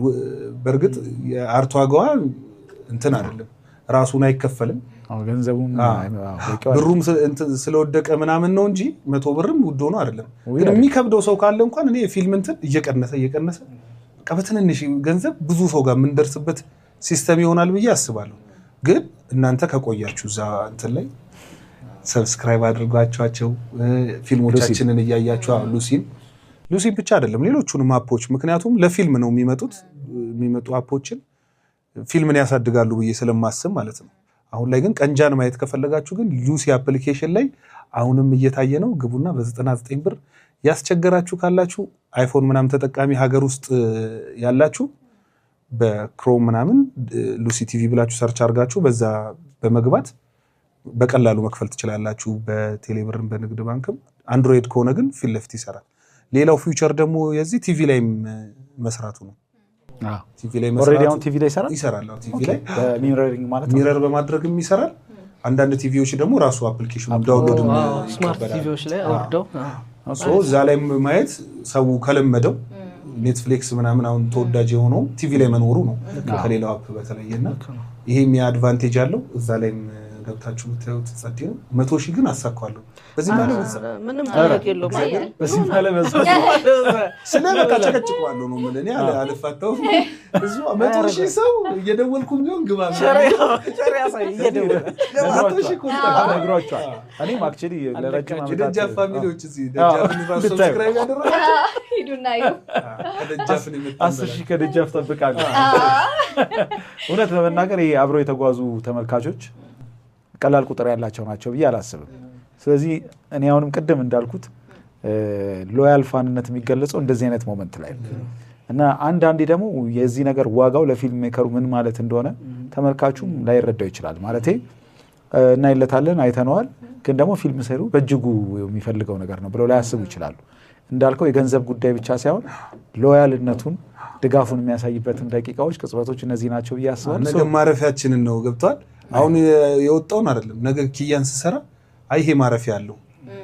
በእርግጥ የ art ዋጋዋ እንትን አይደለም፣ ራሱን አይከፈልም፣ ገንዘቡም ብሩም ስለወደቀ ምናምን ነው እንጂ 100 ብርም ውድ ሆኖ አይደለም። ግን የሚከብደው ሰው ካለ እንኳን እኔ የፊልም እንትን እየቀነሰ እየቀነሰ በቃ በትንንሽ ገንዘብ ብዙ ሰው ጋር የምንደርስበት system ይሆናል ብዬ አስባለሁ። ግን እናንተ ከቆያችሁ እዛ እንትን ላይ subscribe አድርጓቸው ፊልሞቻችንን እያያችሁ ሉሲን ብቻ አይደለም ሌሎቹንም app ኦች፣ ምክንያቱም ለፊልም ነው የሚመጡ app ኦችን ፊልምን ያሳድጋሉ ብዬ ስለማስብ ማለት ነው። አሁን ላይ ግን ቀንጃን ማየት ከፈለጋችሁ ግን ሉሲ application ላይ አሁንም እየታየ ነው። ግቡና በ99 ብር ያስቸገራችሁ ካላችሁ አይፎን ምናምን ተጠቃሚ ሀገር ውስጥ ያላችሁ በክሮም ምናምን ሉሲ ቲቪ ብላችሁ search አድርጋችሁ በዛ በመግባት በቀላሉ መክፈል ትችላላችሁ። በቴሌብርም በንግድ ባንክም። አንድሮይድ ከሆነ ግን ፊት ለፊት ይሰራል። ሌላው feature ደግሞ የዚህ ቲቪ ላይም መስራቱ ነው። ቲቪ ላይ already አሁን ቲቪ ላይ ይሰራል ይሰራል። ቲቪ ላይ mirroring ማለት ነው፣ mirror በማድረግም ይሰራል። አንዳንድ ቲቪዎች ደግሞ ራሱ application ኑ download smart ቲቪዎች ላይ አውርደው እዛ ላይ ማየት ሰው ከለመደው ኔትፍሊክስ ምናምን አሁን ተወዳጅ የሆነው ቲቪ ላይ መኖሩ ነው ከሌላው app በተለየና ይሄም የ advantage አለው። እዛ ላይም ገብታችሁ ብታዩት ጸዴ ነው። 100,000 ግን አሳካዋለሁ። በዚህ ማለት ምንም ጥያቄ የለውም። በዚህ ማለት ስለ በቃ ጨቀጭቀዋለሁ ነው የምልህ። እኔ አልፋታውም። እዚሁ 100,000 ሰው እየደወልኩም ቢሆን ግባ ነግሯቸዋል። እኔም actually ለረጅም ዓመታት የደጃፍ family ዎች እዚህ ደጃፍን ራሱ subscribe ያደረጋቸው ሂዱና እዩ። ከደጃፍን የመጣን 10,000 ከደጃፍ ጠብቃለሁ። እውነት ለመናገር ይሄ አብረው የተጓዙ ተመልካቾች ቀላል ቁጥር ያላቸው ናቸው ብዬ አላስብም። ስለዚህ እኔ አሁንም ቅድም እንዳልኩት loyal fan ነት የሚገለጸው እንደዚህ አይነት moment ላይ እና አንዳንዴ ደግሞ የዚህ ነገር ዋጋው ለ film maker ኡ ምን ማለት እንደሆነ ተመልካቹም ላይረዳው ይችላል። ማለቴ እናይለታለን፣ አይተነዋል፣ ግን ደግሞ ፊልም ሰሩ በእጅጉ የሚፈልገው ነገር ነው ብለው ላያስቡ ይችላሉ። እንዳልከው የገንዘብ ጉዳይ ብቻ ሳይሆን loyal ነቱን ድጋፉን የሚያሳይበትን ደቂቃዎች፣ ቅጽበቶች እነዚህ ናቸው ብዬ አስባለሁ። ነገ ማረፊያችንን ነው ገብቷል። አሁን የወጣውን አይደለም ነገ ኪያን ስሰራ አይ ይሄ ማረፊያ አለው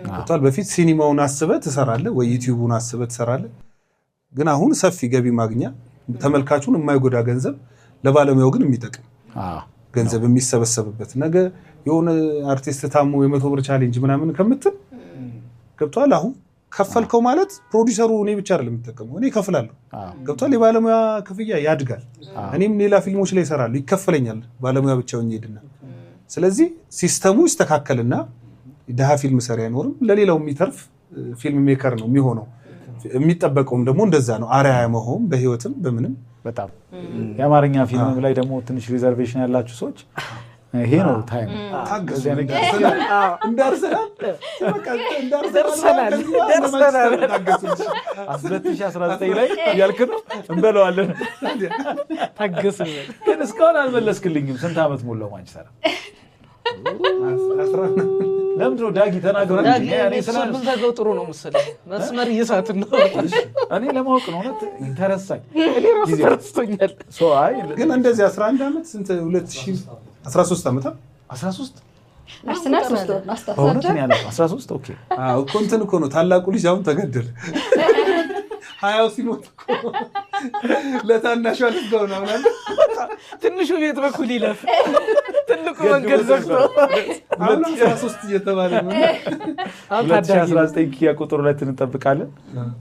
ገብቷል። በፊት ሲኒማውን አስበህ ትሰራለህ ወይ ዩቲዩቡን አስበህ ትሰራለህ። ግን አሁን ሰፊ ገቢ ማግኛ ተመልካቹን የማይጎዳ ገንዘብ ለባለሙያው ግን የሚጠቅም ገንዘብ የሚሰበሰብበት ነገ የሆነ አርቲስት ታሞ የ100 ብር challenge ምናምን ከምትል ገብቷል። አሁን ከፈልከው ማለት ፕሮዲሰሩ እኔ ብቻ አይደለም የሚጠቀመው፣ እኔ እከፍላለሁ። ገብቷል። የባለሙያ ክፍያ ያድጋል። እኔም ሌላ ፊልሞች ላይ እሰራለሁ፣ ይከፈለኛል። ባለሙያ ብቻውን ይሄድና ስለዚህ system ኡ ይስተካከልና ድሃ ፊልም ሰሪ አይኖርም፣ ለሌላው የሚተርፍ film maker ነው የሚሆነው። የሚጠበቀውም ደግሞ እንደዛ ነው። አርአያ መሆን በህይወትም በምንም በጣም የአማርኛ ፊልም ላይ ደግሞ ትንሽ reservation ያላችሁ ሰዎች ይሄ ነው time። ታገሱ። እንዳርሰናል ደርሰናል። 2019 ላይ እያልክ ነው እንበለዋለን። ታገሱ። ግን እስካሁን አልመለስክልኝም። ስንት ዓመት ሞላው ማንቸስተር? ለምንድን ነው ዳጊ ተናግሮ? ብንዘጋው ጥሩ ነው መሰለኝ። መስመር እየሳትን ነው። እኔ ለማወቅ ነው እውነት ተረሳኝ። እኔ ራሱ ተረስቶኛል። ግን እንደዚህ 11 ዓመት ስንት 2013 ዓመት 13 አርሰናል 3 ወር ነው በእውነት ነው ያለው 13 okay። አዎ እኮ እንትን እኮ ነው ታላቁ ልጅ አሁን ተገደለ። 20 ሲሞት እኮ ለታናሿ ልትገው ነው ምናምን ትንሹ ቤት በኩል ይለፍ ትልቁ መንገድ ዘግቶ አሁን 13 እየተባለ ነው። 2019 ኪያ ቁጥር 2 እንጠብቃለን።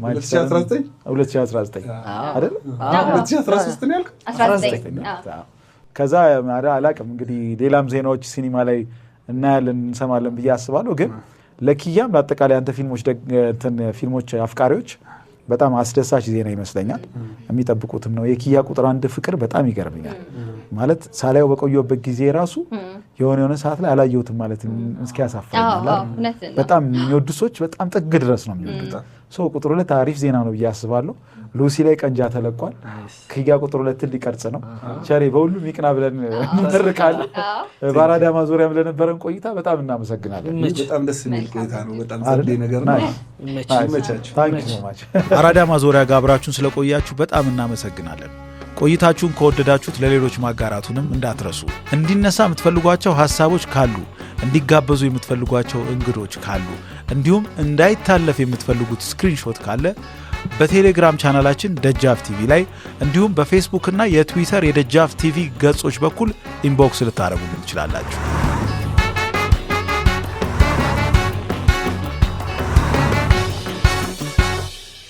2019 2019 አይደል? 2013 ነው ያልከው? 19 ከዛ አላቅም እንግዲህ ሌላም ዜናዎች ሲኒማ ላይ እናያለን እንሰማለን ብዬ አስባለሁ። ግን ለኪያም ለአጠቃላይ አንተ ፊልሞች አፍቃሪዎች በጣም አስደሳች ዜና ይመስለኛል። የሚጠብቁትም ነው። የኪያ ቁጥር 1 ፍቅር በጣም ይገርመኛል። ማለት ሳላየው በቆየሁበት ጊዜ ራሱ የሆነ የሆነ ሰዓት ላይ አላየሁትም ማለት እስኪያሳፍረኝ አለ አይደል? እውነት ነው። በጣም የሚወዱ ሰዎች በጣም ጥግ ድረስ ነው የሚወዱት። So ቁጥር 2 አሪፍ ዜና ነው ብዬ አስባለሁ። ሉሲ ላይ ቀንጃ ተለቋል። ኪያ ቁጥር 2ን ሊቀርጽ ነው። ቸሬ በሁሉም ይቅና ብለን እንመርቃለን። በአራዳ ማዞሪያም ለነበረን ቆይታ በጣም እናመሰግናለን። በጣም ደስ የሚል ቆይታ ነው። በጣም ጸዴ ነገር ነው። ይመቻችሁ። Thank you so much። አራዳ ማዞሪያ ጋር አብራችሁን ስለቆያችሁ በጣም እናመሰግናለን። ቆይታችሁን ከወደዳችሁት ለሌሎች ማጋራቱንም እንዳትረሱ። እንዲነሳ የምትፈልጓቸው ሀሳቦች ካሉ፣ እንዲጋበዙ የምትፈልጓቸው እንግዶች ካሉ፣ እንዲሁም እንዳይታለፍ የምትፈልጉት screenshot ካለ በቴሌግራም ቻናላችን ደጃፍ ቲቪ ላይ እንዲሁም በፌስቡክ እና የትዊተር የደጃፍ ቲቪ ገጾች በኩል inbox ልታደርጉልን ትችላላችሁ።